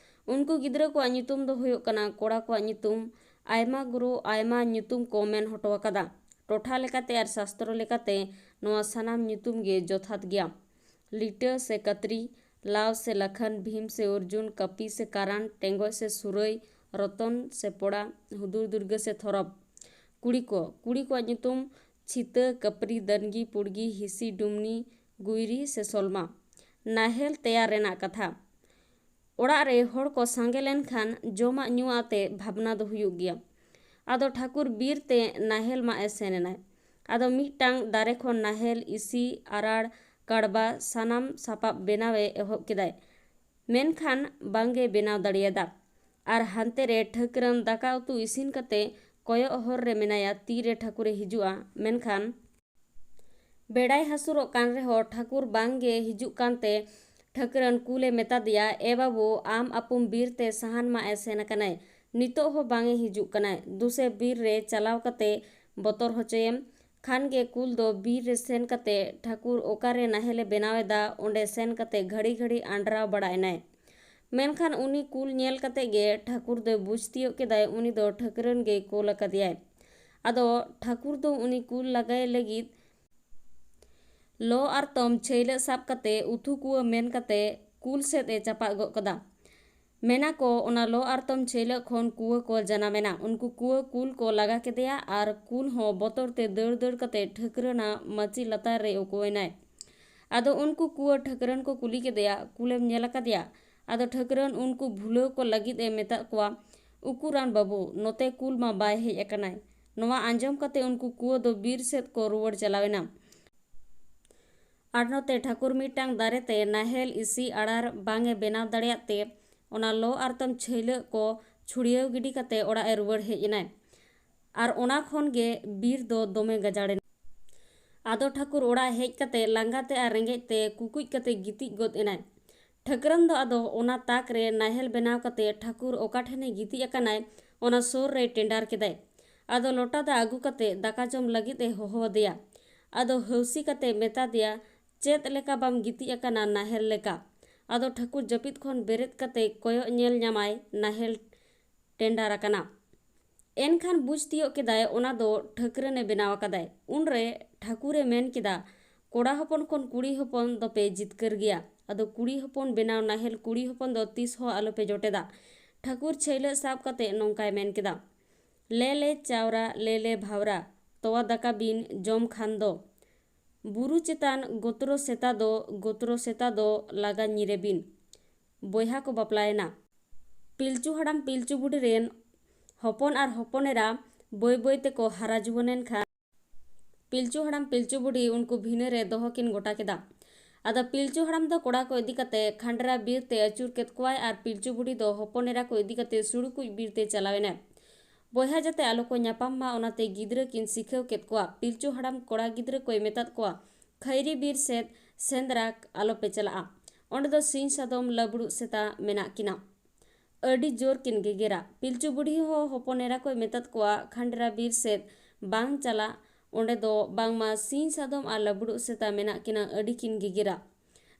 ᱩᱱᱠᱩ ᱜᱤᱫᱽᱨᱟᱹ ᱠᱚᱣᱟᱜ ᱧᱩᱛᱩᱢ ᱫᱚ ᱦᱩᱭᱩᱜ ᱠᱟᱱᱟ, ᱠᱚᱲᱟ ᱠᱚᱣᱟᱜ ᱧᱩᱛᱩᱢ ᱟᱭᱢᱟ ᱜᱩᱨᱩ ᱟᱭᱢᱟ ᱧᱩᱛᱩᱢ ᱠᱚ ᱢᱮᱱ ᱦᱚᱴᱚ ᱟᱠᱟᱫᱟ᱾ ᱴᱚᱴᱷᱟ ᱞᱮᱠᱟᱛᱮ ᱟᱨ ᱥᱟᱥᱛᱨᱚ ᱞᱮᱠᱟᱛᱮ ᱱᱚᱣᱟ ᱥᱟᱱᱟᱢ ᱧᱩᱛᱩᱢ ᱜᱮ ᱡᱚᱛᱷᱟᱛ ᱜᱮᱭᱟ᱾ ᱞᱤᱴᱟᱹ ᱥᱮ ᱠᱟᱛᱨᱤ, ᱞᱟᱣ ᱥᱮ ᱞᱟᱠᱷᱟᱱ, ᱵᱷᱤᱢ ᱥᱮ ᱚᱨᱡᱩᱱ, ᱠᱟᱹᱯᱤ ᱥᱮ ᱠᱟᱨᱟᱱ, ᱴᱮᱸᱜᱚᱡ ᱥᱮ ᱥᱩᱨᱟᱹᱭ, ᱨᱚᱛᱚᱱ ᱥᱮ ᱯᱚᱲᱟ, ᱦᱩᱫᱩᱲ ᱫᱩᱨᱜᱟᱹ ᱥᱮ ᱛᱷᱚᱨᱚᱯ᱾ ᱠᱩᱲᱤ ᱠᱚ, ᱠᱩᱲᱤ ᱠᱚᱣᱟᱜ ᱧᱩᱛᱩᱢ ᱪᱷᱤᱛᱟᱹ, ᱠᱟᱹᱯᱨᱤ, ᱫᱟᱹᱱᱜᱤ, ᱯᱩᱲᱜᱤ, ᱦᱤᱥᱤ, ᱰᱩᱢᱱᱤ, ᱜᱩᱭᱨᱤ ᱥᱮ ᱥᱚᱞᱢᱟ᱾ ᱱᱟᱦᱮᱞ ᱛᱮᱭᱟᱨ ᱨᱮᱱᱟᱜ ᱠᱟᱛᱷᱟ᱾ ᱚᱲᱟᱜ ᱨᱮ ᱦᱚᱲ ᱠᱚ ᱥᱟᱸᱜᱮ ᱞᱮᱱᱠᱷᱟᱱ ᱡᱚᱢᱟᱜ ᱧᱩᱣᱟᱜ ᱟᱛᱮ ᱵᱷᱟᱵᱽᱱᱟ ᱫᱚ ᱦᱩᱭᱩᱜ ᱜᱮᱭᱟ᱾ ᱟᱫᱚ ᱴᱷᱟᱹᱠᱩᱨ ᱵᱤᱨ ᱛᱮ ᱱᱟᱦᱮᱞ ᱢᱟᱜ ᱮ ᱥᱮᱱ ᱮᱱᱟᱭ᱾ ᱟᱫᱚ ᱢᱤᱫᱴᱟᱝ ᱫᱟᱨᱮ ᱠᱷᱚᱱ ᱱᱟᱦᱮᱞ, ᱤᱥᱤ, ᱟᱨᱟᱲ, ᱠᱟᱲᱵᱟ ᱥᱟᱱᱟᱢ ᱥᱟᱯᱟᱵ ᱵᱮᱱᱟᱣ ᱮ ᱮᱦᱚᱵ ᱠᱮᱫᱟᱭ᱾ ᱢᱮᱱᱠᱷᱟᱱ ᱵᱟᱝᱜᱮ ᱵᱮᱱᱟᱣ ᱫᱟᱲᱮᱭᱟᱫᱟ᱾ ᱟᱨ ᱦᱟᱱᱛᱮ ᱨᱮ ᱴᱷᱟᱹᱠᱨᱟᱹᱱ ᱫᱟᱠᱟ ᱩᱛᱩ ᱤᱥᱤᱱ ᱠᱟᱛᱮ ᱠᱚᱭᱚᱜ ᱦᱚᱨ ᱨᱮ ᱢᱮᱱᱟᱭᱟ, ᱛᱤᱨᱮ ᱴᱷᱟᱹᱠᱩᱨᱮ ᱦᱤᱡᱩᱜᱼᱟ᱾ ᱢᱮᱱᱠᱷᱟᱱ ᱵᱮᱲᱟᱭ ᱦᱟᱹᱥᱩᱨᱚᱜ ᱠᱟᱱ ᱨᱮᱦᱚᱸ ᱴᱷᱟᱹᱠᱩᱨ ᱵᱟᱝᱜᱮ ᱦᱤᱡᱩᱜ ᱠᱟᱱᱛᱮ ᱴᱷᱟᱹᱠᱨᱟᱹᱱ ᱠᱩᱞᱮ ᱢᱮᱛᱟ ᱫᱮᱭᱟ, "ᱮ ᱵᱟᱹᱵᱩ, ᱟᱢ ᱟᱯᱚᱢ ᱵᱤᱨ ᱛᱮ ᱥᱟᱦᱟᱱ ᱢᱟᱜ ᱮ ᱥᱮᱱ ᱟᱠᱟᱱᱟᱭ, ᱱᱤᱛᱚᱜ ᱦᱚᱸ ᱵᱟᱝ ᱮ ᱦᱤᱡᱩᱜ ᱠᱟᱱᱟᱭ, ᱫᱩᱥᱮ ᱵᱤᱨ ᱨᱮ ᱪᱟᱞᱟᱣ ᱠᱟᱛᱮ ᱵᱚᱛᱚᱨ ᱦᱚᱪᱚᱭᱮᱢ᱾" ᱠᱷᱟᱱ ᱜᱮ ᱠᱩᱞ ᱫᱚ ᱵᱤᱨ ᱨᱮ ᱥᱮᱱ ᱠᱟᱛᱮ ᱴᱷᱟᱹᱠᱩᱨ ᱚᱠᱟᱨᱮ ᱱᱟᱦᱮᱞᱮ ᱵᱮᱱᱟᱣ ᱮᱫᱟ, ᱚᱸᱰᱮ ᱥᱮᱱ ᱠᱟᱛᱮ ᱜᱷᱟᱹᱲᱤ ᱜᱷᱟᱹᱲᱤ ᱟᱸᱰᱨᱟᱣ ᱵᱟᱲᱟ ᱮᱱᱟᱭ᱾ ᱢᱮᱱᱠᱷᱟᱱ ᱩᱱᱤ ᱠᱩᱞ ᱧᱮᱞ ᱠᱟᱛᱮ ᱜᱮ ᱴᱷᱟᱹᱠᱩᱨ ᱫᱚᱭ ᱵᱩᱡᱽ ᱛᱤᱭᱳᱜ ᱠᱮᱫᱟᱭ, ᱩᱱᱤ ᱫᱚ ᱴᱷᱟᱹᱠᱨᱟᱹᱱ ᱜᱮᱭ ᱠᱩᱞ ᱟᱠᱟᱫᱮᱭᱟᱭ᱾ ᱟᱫᱚ ᱴᱷᱟᱹᱠᱩᱨ ᱫᱚ ᱩᱱᱤ ᱠᱩᱞ ᱞᱟᱜᱟᱭ ᱞᱟᱹᱜᱤᱫ ᱞᱚ ᱟᱨ ᱛᱚᱢ ᱪᱷᱟᱹᱭᱞᱟᱹᱜ ᱥᱟᱵ ᱠᱟᱛᱮ ᱩᱛᱷᱩ ᱠᱩᱣᱟᱹ ᱢᱮᱱ ᱠᱟᱛᱮ ᱠᱩᱞ ᱥᱮᱫ ᱮ ᱪᱟᱯᱟᱫ ᱜᱚᱫ ᱠᱟᱫᱟ᱾ ᱢᱮᱱᱟ ᱠᱚ, ᱚᱱᱟ ᱞᱚ ᱟᱨ ᱛᱚᱢ ᱪᱷᱟᱹᱭᱞᱟᱹᱜ ᱠᱷᱚᱱ ᱠᱩᱣᱟᱹ ᱠᱚ ᱡᱟᱱᱟᱢ ᱮᱱᱟ᱾ ᱩᱱᱠᱩ ᱠᱩᱣᱟᱹ ᱠᱩᱞ ᱠᱚ ᱞᱟᱜᱟ ᱠᱮᱫᱮᱭᱟ ᱟᱨ ᱠᱩᱞ ᱦᱚᱸ ᱵᱚᱛᱚᱨ ᱛᱮ ᱫᱟᱹᱲ ᱫᱟᱹᱲ ᱠᱟᱛᱮ ᱴᱷᱟᱹᱠᱨᱟᱹᱱᱟᱜ ᱢᱟᱹᱪᱤ ᱞᱟᱛᱟᱨ ᱨᱮ ᱩᱠᱩ ᱮᱱᱟᱭ᱾ ᱟᱫᱚ ᱩᱱᱠᱩ ᱠᱩᱣᱟᱹ ᱴᱷᱟᱹᱠᱨᱟᱹᱱ ᱠᱚ ᱠᱩᱞᱤ ᱠᱮᱫᱮᱭᱟ, "ᱠᱩᱞᱮᱢ ᱧᱮᱞ ᱟᱠᱟᱫᱮᱭᱟ?" ᱟᱫᱚ ᱴᱷᱟᱹᱠᱨᱟᱹᱱ ᱩᱱᱠᱩ ᱵᱷᱩᱞᱟᱹᱣ ᱠᱚ ᱞᱟᱹᱜᱤᱫ ᱮ ᱢᱮᱛᱟᱫ ᱠᱚᱣᱟ, "ᱩᱠᱩᱨᱟᱱ ᱵᱟᱹᱵᱩ, ᱱᱚᱛᱮ ᱠᱩᱞ ᱢᱟ ᱵᱟᱭ ᱦᱮᱡ ᱟᱠᱟᱱᱟᱭ᱾" ᱱᱚᱣᱟ ᱟᱸᱡᱚᱢ ᱠᱟᱛᱮ ᱩᱱᱠᱩ ᱠᱩᱣᱟᱹ ᱫᱚ ᱵᱤᱨ ᱥᱮᱫ ᱠᱚ ᱨᱩᱣᱟᱹᱲ ᱪᱟᱞᱟᱣ ᱮᱱᱟ᱾ ᱟᱨ ᱱᱚᱛᱮ ᱴᱷᱟᱹᱠᱩᱨ ᱢᱤᱫᱴᱟᱝ ᱫᱟᱨᱮ ᱛᱮ ᱱᱟᱦᱮᱞ, ᱤᱥᱤ, ᱟᱲᱟᱨ ᱵᱟᱝ ᱮ ᱵᱮᱱᱟᱣ ᱫᱟᱲᱮᱭᱟᱜ ᱛᱮ ᱚᱱᱟ ᱞᱚ ᱟᱨ ᱛᱚᱢ ᱪᱷᱟᱹᱭᱞᱟᱹᱜ ᱠᱚ ᱪᱷᱩᱲᱭᱟᱹᱣ ᱜᱤᱰᱤ ᱠᱟᱛᱮ ᱚᱲᱟᱜ ᱮ ᱨᱩᱣᱟᱹᱲ ᱦᱮᱡ ᱮᱱᱟᱭ᱾ ᱟᱨ ᱚᱱᱟ ᱠᱷᱚᱱ ᱜᱮ ᱵᱤᱨ ᱫᱚ ᱫᱚᱢᱮ ᱜᱟᱡᱟᱲ ᱮᱱᱟ᱾ ᱟᱫᱚ ᱴᱷᱟᱹᱠᱩᱨ ᱚᱲᱟᱜ ᱦᱮᱡ ᱠᱟᱛᱮ ᱞᱟᱸᱜᱟ ᱛᱮ ᱟᱨ ᱨᱮᱸᱜᱮᱡ ᱛᱮ ᱠᱩᱠᱩᱡ ᱠᱟᱛᱮ ᱜᱤᱛᱤᱡ ᱜᱚᱫ ᱮᱱᱟᱭ᱾ ᱴᱷᱟᱹᱠᱨᱟᱹᱱ ᱫᱚ ᱟᱫᱚ ᱚᱱᱟ ᱛᱟᱠ ᱨᱮ ᱱᱟᱦᱮᱞ ᱵᱮᱱᱟᱣ ᱠᱟᱛᱮ ᱴᱷᱟᱹᱠᱩᱨ ᱚᱠᱟ ᱴᱷᱮᱱᱮ ᱜᱤᱛᱤᱡ ᱟᱠᱟᱱᱟᱭ, ᱚᱱᱟ ᱥᱩᱨ ᱨᱮᱭ ᱴᱮᱸᱰᱟᱨ ᱠᱮᱫᱟᱭ᱾ ᱟᱫᱚ ᱞᱚᱴᱟ ᱫᱟᱜ ᱟᱹᱜᱩ ᱠᱟᱛᱮ ᱫᱟᱠᱟ ᱡᱚᱢ ᱞᱟᱹᱜᱤᱫ ᱮ ᱦᱚᱦᱚ ᱟᱫᱮᱭᱟ᱾ ᱟᱫᱚ ᱦᱟᱹᱣᱥᱤ ᱠᱟᱛᱮ ᱢᱮᱛᱟ ᱫᱮᱭᱟ, "ᱪᱮᱫ ᱞᱮᱠᱟ ᱵᱟᱢ ᱜᱤᱛᱤᱡ ᱟᱠᱟᱱᱟ ᱱᱟᱦᱮᱞ ᱞᱮᱠᱟ?" ᱟᱫᱚ ᱴᱷᱟᱹᱠᱩᱨ ᱡᱟᱹᱯᱤᱫ ᱠᱷᱚᱱ ᱵᱮᱨᱮᱫ ᱠᱟᱛᱮ ᱠᱚᱭᱚᱜ ᱧᱮᱞ ᱧᱟᱢᱟᱭ ᱱᱟᱦᱮᱞ ᱴᱮᱸᱰᱟᱨ ᱟᱠᱟᱱᱟ᱾ ᱮᱱᱠᱷᱟᱱ ᱵᱩᱡᱽ ᱛᱤᱭᱳᱜ ᱠᱮᱫᱟᱭ ᱚᱱᱟ ᱫᱚ ᱴᱷᱟᱹᱠᱨᱟᱹᱱᱮ ᱵᱮᱱᱟᱣ ᱟᱠᱟᱫᱟᱭ᱾ ᱩᱱᱨᱮ ᱴᱷᱟᱹᱠᱩᱨᱮ ᱢᱮᱱ ᱠᱮᱫᱟ, "ᱠᱚᱲᱟ ᱦᱚᱯᱚᱱ ᱠᱷᱚᱱ ᱠᱩᱲᱤ ᱦᱚᱯᱚᱱ ᱫᱚᱯᱮ ᱡᱤᱛᱠᱟᱹᱨ ᱜᱮᱭᱟ᱾ ᱟᱫᱚ ᱠᱩᱲᱤ ᱦᱚᱯᱚᱱ ᱵᱮᱱᱟᱣ ᱱᱟᱦᱮᱞ ᱠᱩᱲᱤ ᱦᱚᱯᱚᱱ ᱫᱚ ᱛᱤᱥ ᱦᱚᱸ ᱟᱞᱚᱯᱮ ᱡᱚᱴᱮᱫᱟ᱾" ᱴᱷᱟᱹᱠᱩᱨ ᱪᱷᱟᱹᱭᱞᱟᱹᱜ ᱥᱟᱵ ᱠᱟᱛᱮ ᱱᱚᱝᱠᱟᱭ ᱢᱮᱱ ᱠᱮᱫᱟ, "ᱞᱮ ᱞᱮ ᱪᱟᱣᱨᱟ, ᱞᱮ ᱞᱮ ᱵᱷᱟᱣᱨᱟ, ᱛᱚᱣᱟ ᱫᱟᱠᱟ ᱵᱤᱱ ᱡᱚᱢ ᱠᱷᱟᱱ ᱫᱚ, ᱵᱩᱨᱩ ᱪᱮᱛᱟᱱ ᱜᱚᱛᱨᱚ ᱥᱮᱛᱟ ᱫᱚ, ᱜᱚᱛᱨᱚ ᱥᱮᱛᱟ ᱫᱚ ᱞᱟᱜᱟ ᱧᱤᱨᱮ ᱵᱤᱱ᱾" ᱵᱚᱭᱦᱟ ᱠᱚ ᱵᱟᱯᱞᱟᱭᱮᱱᱟ᱾ ᱯᱤᱞᱪᱩ ᱦᱟᱲᱟᱢ ᱯᱤᱞᱪᱩ ᱵᱩᱰᱷᱤ ᱨᱮᱱ ᱦᱚᱯᱚᱱ ᱟᱨ ᱦᱚᱯᱚᱱ ᱮᱨᱟ ᱵᱟᱹᱭ ᱵᱟᱹᱭ ᱛᱮᱠᱚ ᱦᱟᱨᱟ ᱡᱩᱣᱟᱹᱱ ᱮᱱ ᱠᱷᱟᱱ, ᱯᱤᱞᱪᱩ ᱦᱟᱲᱟᱢ ᱯᱤᱞᱪᱩ ᱵᱩᱰᱷᱤ ᱩᱱᱠᱩ ᱵᱷᱤᱱᱟᱹ ᱨᱮ ᱫᱚᱦᱚ ᱠᱤᱱ ᱜᱚᱴᱟ ᱠᱮᱫᱟ᱾ ᱟᱫᱚ ᱯᱤᱞᱪᱩ ᱦᱟᱲᱟᱢ ᱫᱚ ᱠᱚᱲᱟ ᱠᱚ ᱤᱫᱤ ᱠᱟᱛᱮ ᱠᱷᱟᱸᱰᱨᱟ ᱵᱤᱨ ᱛᱮ ᱟᱹᱪᱩᱨ ᱠᱮᱫ ᱠᱚᱣᱟᱭ ᱟᱨ ᱯᱤᱞᱪᱩ ᱵᱩᱰᱷᱤ ᱫᱚ ᱦᱚᱯᱚᱱ ᱮᱨᱟ ᱠᱚ ᱤᱫᱤ ᱠᱟᱛᱮ ᱥᱩᱲᱩᱠᱩᱡ ᱵᱤᱨ ᱛᱮ ᱪᱟᱞᱟᱣ ᱮᱱᱟᱭ᱾ ᱵᱚᱭᱦᱟ ᱡᱟᱛᱮ ᱟᱞᱚ ᱠᱚ ᱧᱟᱯᱟᱢ ᱢᱟ, ᱚᱱᱟᱛᱮ ᱜᱤᱫᱽᱨᱟᱹ ᱠᱤᱱ ᱥᱤᱠᱷᱟᱹᱣ ᱠᱮᱫ ᱠᱚᱣᱟ᱾ ᱯᱤᱞᱪᱩ ᱦᱟᱲᱟᱢ ᱠᱚᱲᱟ ᱜᱤᱫᱽᱨᱟᱹ ᱠᱚᱭ ᱢᱮᱛᱟᱫ ᱠᱚᱣᱟ, "ᱠᱷᱟᱹᱭᱨᱤ ᱵᱤᱨ ᱥᱮᱫ ᱥᱮᱸᱫᱽᱨᱟ ᱟᱞᱚᱯᱮ ᱪᱟᱞᱟᱜᱼᱟ᱾ ᱚᱸᱰᱮ ᱫᱚ ᱥᱤᱧ ᱥᱟᱫᱚᱢ ᱞᱟᱹᱵᱲᱩᱜ ᱥᱮᱛᱟ ᱢᱮᱱᱟᱜ ᱠᱤᱱᱟ᱾ ᱟᱹᱰᱤ ᱡᱳᱨ ᱠᱤᱱ ᱜᱮᱜᱮᱨᱟ᱾" ᱯᱤᱞᱪᱩ ᱵᱩᱰᱷᱤ ᱦᱚᱸ ᱦᱚᱯᱚᱱ ᱮᱨᱟ ᱠᱚᱭ ᱢᱮᱛᱟᱫ ᱠᱚᱣᱟ, "ᱠᱷᱟᱸᱰᱨᱟ ᱵᱤᱨ ᱥᱮᱫ ᱵᱟᱝ ᱪᱟᱞᱟᱜ, ᱚᱸᱰᱮ ᱫᱚ ᱵᱟᱝᱢᱟ ᱥᱤᱧ ᱥᱟᱫᱚᱢ ᱟᱨ ᱞᱟᱹᱵᱲᱩᱜ ᱥᱮᱛᱟ ᱢᱮᱱᱟᱜ ᱠᱤᱱᱟ, ᱟᱹᱰᱤ ᱠᱤᱱ ᱜᱮᱜᱮᱨᱟ᱾"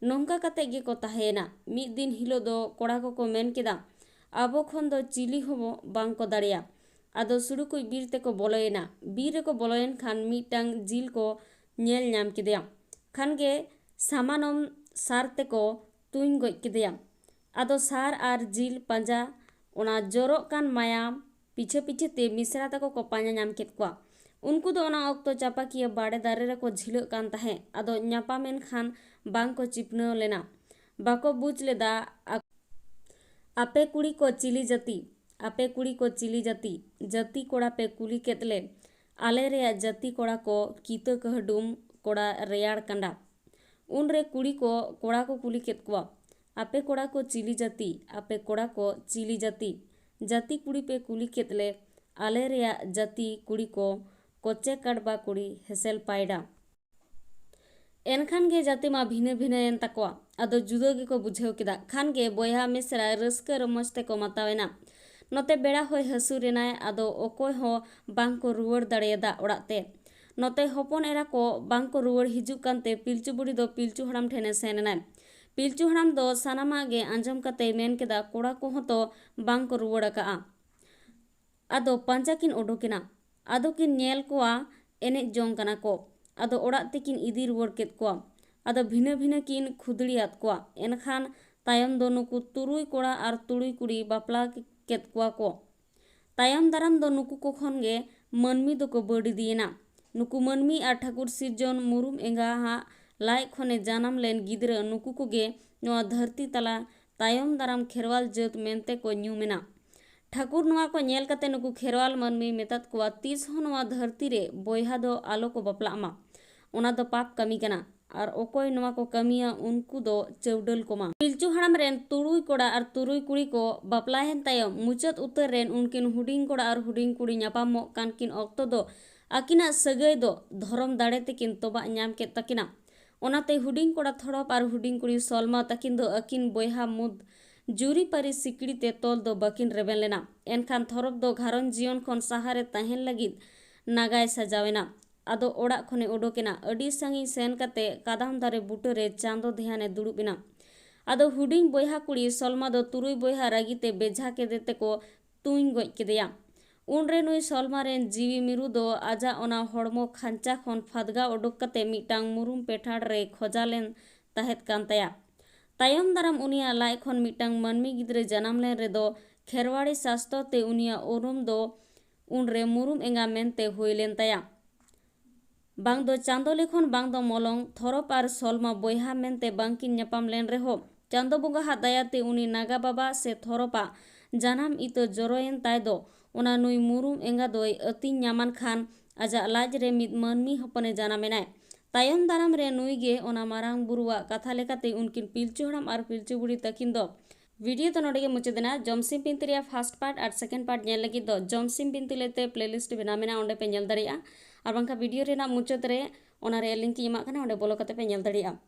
ᱱᱚᱝᱠᱟ ᱠᱟᱛᱮ ᱜᱮᱠᱚ ᱛᱟᱦᱮᱸᱭᱮᱱᱟ᱾ ᱢᱤᱫ ᱫᱤᱱ ᱦᱤᱞᱳᱜ ᱫᱚ ᱠᱚᱲᱟ ᱠᱚᱠᱚ ᱢᱮᱱ ᱠᱮᱫᱟ, "ᱟᱵᱚ ᱠᱷᱚᱱ ᱫᱚ ᱪᱤᱞᱤ ᱦᱚᱸ ᱵᱟᱝ ᱠᱚ ᱫᱟᱲᱮᱭᱟ᱾" ᱟᱫᱚ ᱥᱩᱲᱩᱠᱩᱡ ᱵᱤᱨ ᱛᱮᱠᱚ ᱵᱚᱞᱚᱭᱮᱱᱟ᱾ ᱵᱤᱨ ᱨᱮᱠᱚ ᱵᱚᱞᱚᱭᱮᱱ ᱠᱷᱟᱱ ᱢᱤᱫᱴᱟᱝ ᱡᱤᱞ ᱠᱚ ᱧᱮᱞ ᱧᱟᱢ ᱠᱮᱫᱮᱭᱟ᱾ ᱠᱷᱟᱱ ᱜᱮ ᱥᱟᱢᱟᱱᱚᱢ ᱥᱟᱨ ᱛᱮᱠᱚ ᱛᱩᱧ ᱜᱚᱡ ᱠᱮᱫᱮᱭᱟ᱾ ᱟᱫᱚ ᱥᱟᱨ ᱟᱨ ᱡᱤᱞ ᱯᱟᱸᱡᱟ, ᱚᱱᱟ ᱡᱚᱨᱚᱜ ᱠᱟᱱ ᱢᱟᱭᱟᱢ ᱯᱤᱪᱷᱟᱹ ᱯᱤᱪᱷᱟᱹ ᱛᱮ ᱢᱤᱥᱨᱟ ᱛᱟᱠᱚ ᱠᱚ ᱯᱟᱸᱡᱟ ᱧᱟᱢ ᱠᱮᱫ ᱠᱚᱣᱟ᱾ ᱩᱱᱠᱩ ᱫᱚ ᱚᱱᱟ ᱚᱠᱛᱚ ᱪᱟᱯᱟᱠᱤᱭᱟᱹ ᱵᱟᱲᱮ ᱫᱟᱨᱮ ᱨᱮᱠᱚ ᱡᱷᱤᱞᱟᱹᱜ ᱠᱟᱱ ᱛᱟᱦᱮᱸᱫ᱾ ᱟᱫᱚ ᱧᱟᱯᱟᱢᱮᱱ ᱠᱷᱟᱱ ᱵᱟᱝ ᱠᱚ ᱪᱤᱯᱱᱟᱹᱣ ᱞᱮᱱᱟ᱾ ᱵᱟᱠᱚ ᱵᱩᱡᱽ ᱞᱮᱫᱟ ᱟ-, ᱟᱯᱮ ᱠᱩᱲᱤ ᱠᱚ ᱪᱤᱞᱤ ᱡᱟᱹᱛᱤ? ᱟᱯᱮ ᱠᱩᱲᱤ ᱠᱚ ᱪᱤᱞᱤ ᱡᱟᱹᱛᱤ? ᱡᱟᱹᱛᱤ ᱠᱚᱲᱟ ᱯᱮ ᱠᱩᱞᱤ ᱠᱮᱫ ᱞᱮ, ᱟᱞᱮ ᱨᱮᱭᱟᱜ ᱡᱟᱹᱛᱤ ᱠᱚᱲᱟ ᱠᱚ ᱠᱤᱛᱟᱹ ᱠᱟᱹᱦᱰᱩᱢ ᱠᱚᱲᱟ ᱨᱮᱭᱟᱲ ᱠᱟᱸᱰᱟ᱾ ᱩᱱᱨᱮ ᱠᱩᱲᱤ ᱠᱚ ᱠᱚᱲᱟ ᱠᱚ ᱠᱩᱞᱤ ᱠᱮᱫ ᱠᱚᱣᱟ, ᱟᱯᱮ ᱠᱚᱲᱟ ᱠᱚ ᱪᱤᱞᱤ ᱡᱟᱹᱛᱤ? ᱟᱯᱮ ᱠᱚᱲᱟ ᱠᱚ ᱪᱤᱞᱤ ᱡᱟᱹᱛᱤ? ᱡᱟᱹᱛᱤ ᱠᱩᱲᱤ ᱯᱮ ᱠᱩᱞᱤ ᱠᱮᱫ ᱞᱮ, ᱟᱞᱮ ᱨᱮᱭᱟᱜ ᱡᱟᱹᱛᱤ ᱠᱩᱲᱤ ᱠᱚ ᱠᱚᱪᱮ ᱠᱟᱰᱵᱟ ᱠᱩᱲᱤ ᱦᱮᱥᱮᱞ ᱯᱟᱭᱰᱟ᱾ ᱮᱱᱠᱷᱟᱱ ᱜᱮ ᱡᱟᱹᱛᱤ ᱢᱟ ᱵᱷᱤᱱᱟᱹ ᱵᱷᱤᱱᱟᱹᱭᱮᱱ ᱛᱟᱠᱚᱣᱟ᱾ ᱟᱫᱚ ᱡᱩᱫᱟᱹ ᱜᱮᱠᱚ ᱵᱩᱡᱷᱟᱹᱣ ᱠᱮᱫᱟ᱾ ᱠᱷᱟᱱ ᱜᱮ ᱵᱚᱭᱦᱟ ᱢᱤᱥᱨᱟ ᱨᱟᱹᱥᱠᱟᱹ ᱨᱚᱢᱚᱡᱽ ᱛᱮᱠᱚ ᱢᱟᱛᱟᱣᱮᱱᱟ᱾ ᱱᱚᱛᱮ ᱵᱮᱲᱟ ᱦᱚᱸᱭ ᱦᱟᱹᱥᱩᱨ ᱮᱱᱟᱭ᱾ ᱟᱫᱚ ᱚᱠᱚᱭ ᱦᱚᱸ ᱵᱟᱝ ᱠᱚ ᱨᱩᱣᱟᱹᱲ ᱫᱟᱲᱮᱭᱟᱫᱟ ᱚᱲᱟᱜ ᱛᱮ᱾ ᱱᱚᱛᱮ ᱦᱚᱯᱚᱱ ᱮᱨᱟ ᱠᱚ ᱵᱟᱝ ᱠᱚ ᱨᱩᱣᱟᱹᱲ ᱦᱤᱡᱩᱜ ᱠᱟᱱᱛᱮ ᱯᱤᱞᱪᱩ ᱵᱩᱲᱦᱤ ᱫᱚ ᱯᱤᱞᱪᱩ ᱦᱟᱲᱟᱢ ᱴᱷᱮᱱᱮ ᱥᱮᱱ ᱮᱱᱟᱭ᱾ ᱯᱤᱞᱪᱩ ᱦᱟᱲᱟᱢ ᱫᱚ ᱥᱟᱱᱟᱢᱟᱜ ᱜᱮ ᱟᱸᱡᱚᱢ ᱠᱟᱛᱮᱭ ᱢᱮᱱ ᱠᱮᱫᱟ, ᱠᱚᱲᱟ ᱠᱚᱦᱚᱸ ᱛᱚ ᱵᱟᱝ ᱠᱚ ᱨᱩᱣᱟᱹᱲ ᱟᱠᱟᱜᱼᱟ᱾ ᱟᱫᱚ ᱯᱟᱸᱡᱟ ᱠᱤᱱ ᱩᱰᱩᱠᱮᱱᱟ᱾ ᱟᱫᱚ ᱠᱤᱱ ᱧᱮᱞ ᱠᱚᱣᱟ ᱮᱱᱮᱡ ᱡᱚᱝ ᱠᱟᱱᱟ ᱠᱚ᱾ ᱟᱫᱚ ᱚᱲᱟᱜ ᱛᱮᱠᱤᱱ ᱤᱫᱤ ᱨᱩᱣᱟᱹᱲ ᱠᱮᱫ ᱠᱚᱣᱟ᱾ ᱟᱫᱚ ᱵᱷᱤᱱᱟᱹ ᱵᱷᱤᱱᱟᱹ ᱠᱤᱱ ᱠᱷᱩᱫᱽᱲᱤᱭᱟᱫ ᱠᱚᱣᱟ᱾ ᱮᱱᱠᱷᱟᱱ ᱛᱟᱭᱚᱢ ᱫᱚ ᱱᱩᱠᱩ ᱛᱩᱨᱩᱭ ᱠᱚᱲᱟ ᱟᱨ ᱛᱩᱨᱩᱭ ᱠᱩᱲᱤ ᱵᱟᱯᱞᱟ ᱠᱮᱫ ᱠᱚᱣᱟ ᱠᱚ᱾ ᱛᱟᱭᱚᱢ ᱫᱟᱨᱟᱢ ᱫᱚ ᱱᱩᱠᱩ ᱠᱚ ᱠᱷᱚᱱ ᱜᱮ ᱢᱟᱹᱱᱢᱤ ᱫᱚᱠᱚ ᱵᱟᱹᱰ ᱤᱫᱤᱭᱮᱱᱟ᱾ ᱱᱩᱠᱩ ᱢᱟᱹᱱᱢᱤ ᱟᱨ ᱴᱷᱟᱹᱠᱩᱨ ᱥᱤᱨᱡᱚᱱ ᱢᱩᱨᱩᱢ ᱮᱸᱜᱟ ᱦᱟᱜ ᱞᱟᱡ ᱠᱷᱚᱱᱮ ᱡᱟᱱᱟᱢ ᱞᱮᱱ ᱜᱤᱫᱽᱨᱟᱹ, ᱱᱩᱠᱩ ᱠᱚᱜᱮ ᱱᱚᱣᱟ ᱫᱷᱟᱹᱨᱛᱤ ᱛᱟᱞᱟ ᱛᱟᱭᱚᱢ ᱫᱟᱨᱟᱢ ᱠᱷᱮᱨᱣᱟᱞ ᱡᱟᱹᱛ ᱢᱮᱱᱛᱮ ᱠᱚ ᱧᱩᱢᱮᱱᱟ᱾ ᱴᱷᱟᱹᱠᱩᱨ ᱱᱚᱣᱟ ᱠᱚ ᱧᱮᱞ ᱠᱟᱛᱮ ᱱᱩᱠᱩ ᱠᱷᱮᱨᱣᱟᱞ ᱢᱟᱹᱱᱢᱤᱭ ᱢᱮᱛᱟᱫ ᱠᱚᱣᱟ, ᱛᱤᱥ ᱦᱚᱸ ᱱᱚᱣᱟ ᱫᱷᱟᱹᱨᱛᱤ ᱨᱮ ᱵᱚᱭᱦᱟ ᱫᱚ ᱟᱞᱚ ᱠᱚ ᱵᱟᱯᱞᱟᱜ ᱢᱟ᱾ ᱚᱱᱟ ᱫᱚ ᱯᱟᱯ ᱠᱟᱹᱢᱤ ᱠᱟᱱᱟ᱾ ᱟᱨ ᱚᱠᱚᱭ ᱱᱚᱣᱟ ᱠᱚ ᱠᱟᱹᱢᱤᱭᱟ, ᱩᱱᱠᱩ ᱫᱚ ᱪᱟᱹᱣᱰᱟᱹᱞ ᱠᱚᱢᱟ᱾ ᱯᱤᱞᱪᱩ ᱦᱟᱲᱟᱢ ᱨᱮᱱ ᱛᱩᱨᱩᱭ ᱠᱚᱲᱟ ᱟᱨ ᱛᱩᱨᱩᱭ ᱠᱩᱲᱤ ᱠᱚ ᱵᱟᱯᱞᱟᱭᱮᱱ ᱛᱟᱭᱚᱢ, ᱢᱩᱪᱟᱹᱫ ᱩᱛᱟᱹᱨ ᱨᱮᱱ ᱩᱱᱠᱤᱱ ᱦᱩᱰᱤᱧ ᱠᱚᱲᱟ ᱟᱨ ᱦᱩᱰᱤᱧ ᱠᱩᱲᱤ ᱧᱟᱯᱟᱢᱚᱜ ᱠᱟᱱ ᱠᱤᱱ ᱚᱠᱛᱚ ᱫᱚ ᱟᱹᱠᱤᱱᱟᱜ ᱥᱟᱹᱜᱟᱹᱭ ᱫᱚ ᱫᱷᱚᱨᱚᱢ ᱫᱟᱲᱮ ᱛᱮᱠᱤᱱ ᱛᱚᱵᱟᱜ ᱧᱟᱢ ᱠᱮᱫ ᱛᱟᱹᱠᱤᱱᱟ᱾ ᱚᱱᱟᱛᱮ ᱦᱩᱰᱤᱧ ᱠᱚᱲᱟ ᱛᱷᱚᱲᱚᱯ ᱟᱨ ᱦᱩᱰᱤᱧ ᱠᱩᱲᱤ ᱥᱚᱞᱢᱟ ᱛᱟᱹᱠᱤᱱ ᱫᱚ ᱟᱹᱠᱤᱱ ᱵᱚᱭᱦᱟ ᱢᱩᱫᱽ ᱡᱩᱨᱤᱯᱟᱹᱨᱤ ᱥᱤᱠᱲᱤ ᱛᱮ ᱛᱚᱞ ᱫᱚ ᱵᱟᱹᱠᱤᱱ ᱨᱮᱵᱮᱱ ᱞᱮᱱᱟ᱾ ᱮᱱᱠᱷᱟᱱ ᱛᱷᱚᱨᱚᱯ ᱫᱚ ᱜᱷᱟᱨᱚᱸᱡᱽ ᱡᱤᱭᱚᱱ ᱠᱷᱚᱱ ᱥᱟᱦᱟ ᱨᱮ ᱛᱟᱦᱮᱱ ᱞᱟᱹᱜᱤᱫ ᱱᱟᱜᱟᱭ ᱥᱟᱡᱟᱣ ᱮᱱᱟ᱾ ᱟᱫᱚ ᱚᱲᱟᱜ ᱠᱷᱚᱱᱮ ᱚᱰᱚᱠ ᱮᱱᱟ᱾ ᱟᱹᱰᱤ ᱥᱟᱺᱜᱤᱧ ᱥᱮᱱ ᱠᱟᱛᱮ ᱠᱟᱫᱟᱢ ᱫᱟᱨᱮ ᱵᱩᱴᱟᱹ ᱨᱮ ᱪᱟᱸᱫᱚ ᱫᱷᱮᱭᱟᱱᱮ ᱫᱩᱲᱩᱵ ᱮᱱᱟ᱾ ᱟᱫᱚ ᱦᱩᱰᱤᱧ ᱵᱚᱭᱦᱟ ᱠᱩᱲᱤ ᱥᱚᱞᱢᱟ ᱫᱚ ᱛᱩᱨᱩᱭ ᱵᱚᱭᱦᱟ ᱨᱟᱹᱜᱤ ᱛᱮ ᱵᱮᱡᱷᱟ ᱠᱮᱫᱮ ᱛᱮᱠᱚ ᱛᱩᱧ ᱜᱚᱡ ᱠᱮᱫᱮᱭᱟ᱾ ᱩᱱᱨᱮ ᱱᱩᱭ ᱥᱚᱞᱢᱟ ᱨᱮᱱ ᱡᱤᱣᱤ ᱢᱤᱨᱩ ᱫᱚ ᱟᱡᱟᱜ ᱚᱱᱟ ᱦᱚᱲᱢᱚ ᱠᱷᱟᱧᱪᱟ ᱠᱷᱚᱱ ᱯᱷᱟᱫᱽᱜᱟ ᱚᱰᱚᱠ ᱠᱟᱛᱮ ᱢᱤᱫᱴᱟᱝ ᱢᱩᱨᱩᱢ ᱯᱮᱴᱷᱟᱲ ᱨᱮ ᱠᱷᱚᱡᱟ ᱞᱮᱱ ᱛᱟᱦᱮᱸᱫ ᱠᱟᱱ ᱛᱟᱭᱟ᱾ ᱛᱟᱭᱚᱢ ᱫᱟᱨᱟᱢ ᱩᱱᱤᱭᱟᱜ ᱞᱟᱡ ᱠᱷᱚᱱ ᱢᱤᱫᱴᱟᱝ ᱢᱟᱹᱱᱢᱤ ᱜᱤᱫᱽᱨᱟᱹ ᱡᱟᱱᱟᱢ ᱞᱮᱱ ᱨᱮᱫᱚ ᱠᱷᱮᱨᱣᱟᱲᱤ ᱥᱟᱥᱛᱚ ᱛᱮ ᱩᱱᱤᱭᱟᱜ ᱩᱨᱩᱢ ᱫᱚ ᱩᱱᱨᱮ ᱢᱩᱨᱩᱢ ᱮᱸᱜᱟ ᱢᱮᱱᱛᱮ ᱦᱩᱭ ᱞᱮᱱ ᱛᱟᱭᱟ᱾ ᱵᱟᱝ ᱫᱚ ᱪᱟᱸᱫᱚ ᱞᱮᱠᱷᱚᱱ ᱵᱟᱝ ᱫᱚ ᱢᱚᱞᱚᱝ, ᱛᱷᱚᱨᱚᱯ ᱟᱨ ᱥᱚᱞᱢᱟ ᱵᱚᱭᱦᱟ ᱢᱮᱱᱛᱮ ᱵᱟᱝᱠᱤᱱ ᱧᱟᱯᱟᱢ ᱞᱮᱱ ᱨᱮᱦᱚᱸ, ᱪᱟᱸᱫᱚ ᱵᱚᱸᱜᱟ ᱦᱟᱜ ᱫᱟᱭᱟᱛᱮ ᱩᱱᱤ ᱱᱟᱜᱟ ᱵᱟᱵᱟ ᱥᱮ ᱛᱷᱚᱨᱚᱯᱟᱜ ᱡᱟᱱᱟᱢ ᱤᱛᱟᱹ ᱡᱚᱨᱚᱭᱮᱱ ᱛᱟᱭ ᱫᱚ ᱚᱱᱟ ᱱᱩᱭ ᱢᱩᱨᱩᱢ ᱮᱸᱜᱟ ᱫᱚᱭ ᱟᱹᱛᱤᱧ ᱧᱟᱢᱟᱱ ᱠᱷᱟᱱ ᱟᱡᱟᱜ ᱞᱟᱡ ᱨᱮ ᱢᱤᱫ ᱢᱟᱹᱱᱢᱤ ᱦᱚᱯᱚᱱᱮ ᱡᱟᱱᱟᱢ ᱮᱱᱟᱭ᱾ ᱛᱟᱭᱚᱢ ᱫᱟᱨᱟᱢ ᱨᱮ ᱱᱩᱭ ᱜᱮ ᱚᱱᱟ ᱢᱟᱨᱟᱝ ᱵᱩᱨᱩᱣᱟᱜ ᱠᱟᱛᱷᱟ ᱞᱮᱠᱟᱛᱮ ᱩᱱᱠᱤᱱ ᱯᱤᱞᱪᱩ ᱦᱟᱲᱟᱢ ᱟᱨ ᱯᱤᱞᱪᱩ ᱵᱩᱲᱦᱤ ᱛᱟᱹᱠᱤᱱ ᱫᱚ᱾ ᱵᱷᱤᱰᱤᱭᱳ ᱫᱚ ᱱᱚᱰᱮ ᱜᱮ ᱢᱩᱪᱟᱹᱫ ᱮᱱᱟ᱾ ᱡᱚᱢᱥᱤᱢ ᱵᱤᱱᱛᱤ ᱨᱮᱭᱟᱜ ᱯᱷᱟᱥᱴ ᱯᱟᱨᱴ ᱟᱨ ᱥᱮᱠᱮᱱᱰ ᱯᱟᱨᱴ ᱧᱮᱞ ᱞᱟᱹᱜᱤᱫ ᱫᱚ ᱡᱚᱢᱥᱤᱢ ᱵᱤᱱᱛᱤ ᱞᱟᱹᱭᱛᱮ ᱯᱞᱮᱞᱤᱥᱴ ᱵᱮᱱᱟᱣ ᱢᱮᱱᱟᱜᱼᱟ, ᱚᱸᱰᱮ ᱯᱮ ᱧᱮᱞ ᱫᱟᱲᱮᱭᱟᱜᱼᱟ᱾ ᱟᱨ ᱵᱟᱝᱠᱷᱟᱱ ᱵᱷᱤᱰᱤᱭᱳ ᱨᱮᱱᱟᱜ ᱢᱩᱪᱟᱹᱫ ᱨᱮ ᱚᱱᱟ ᱨᱮᱭᱟᱜ ᱞᱤᱝᱠ ᱤᱧ ᱮᱢᱟᱜ ᱠᱟᱱᱟ, ᱚᱸᱰᱮ ᱵᱚᱞᱚ ᱠᱟᱛᱮ ᱯᱮ ᱧᱮᱞ ᱫᱟᱲᱮᱭᱟᱜᱼᱟ᱾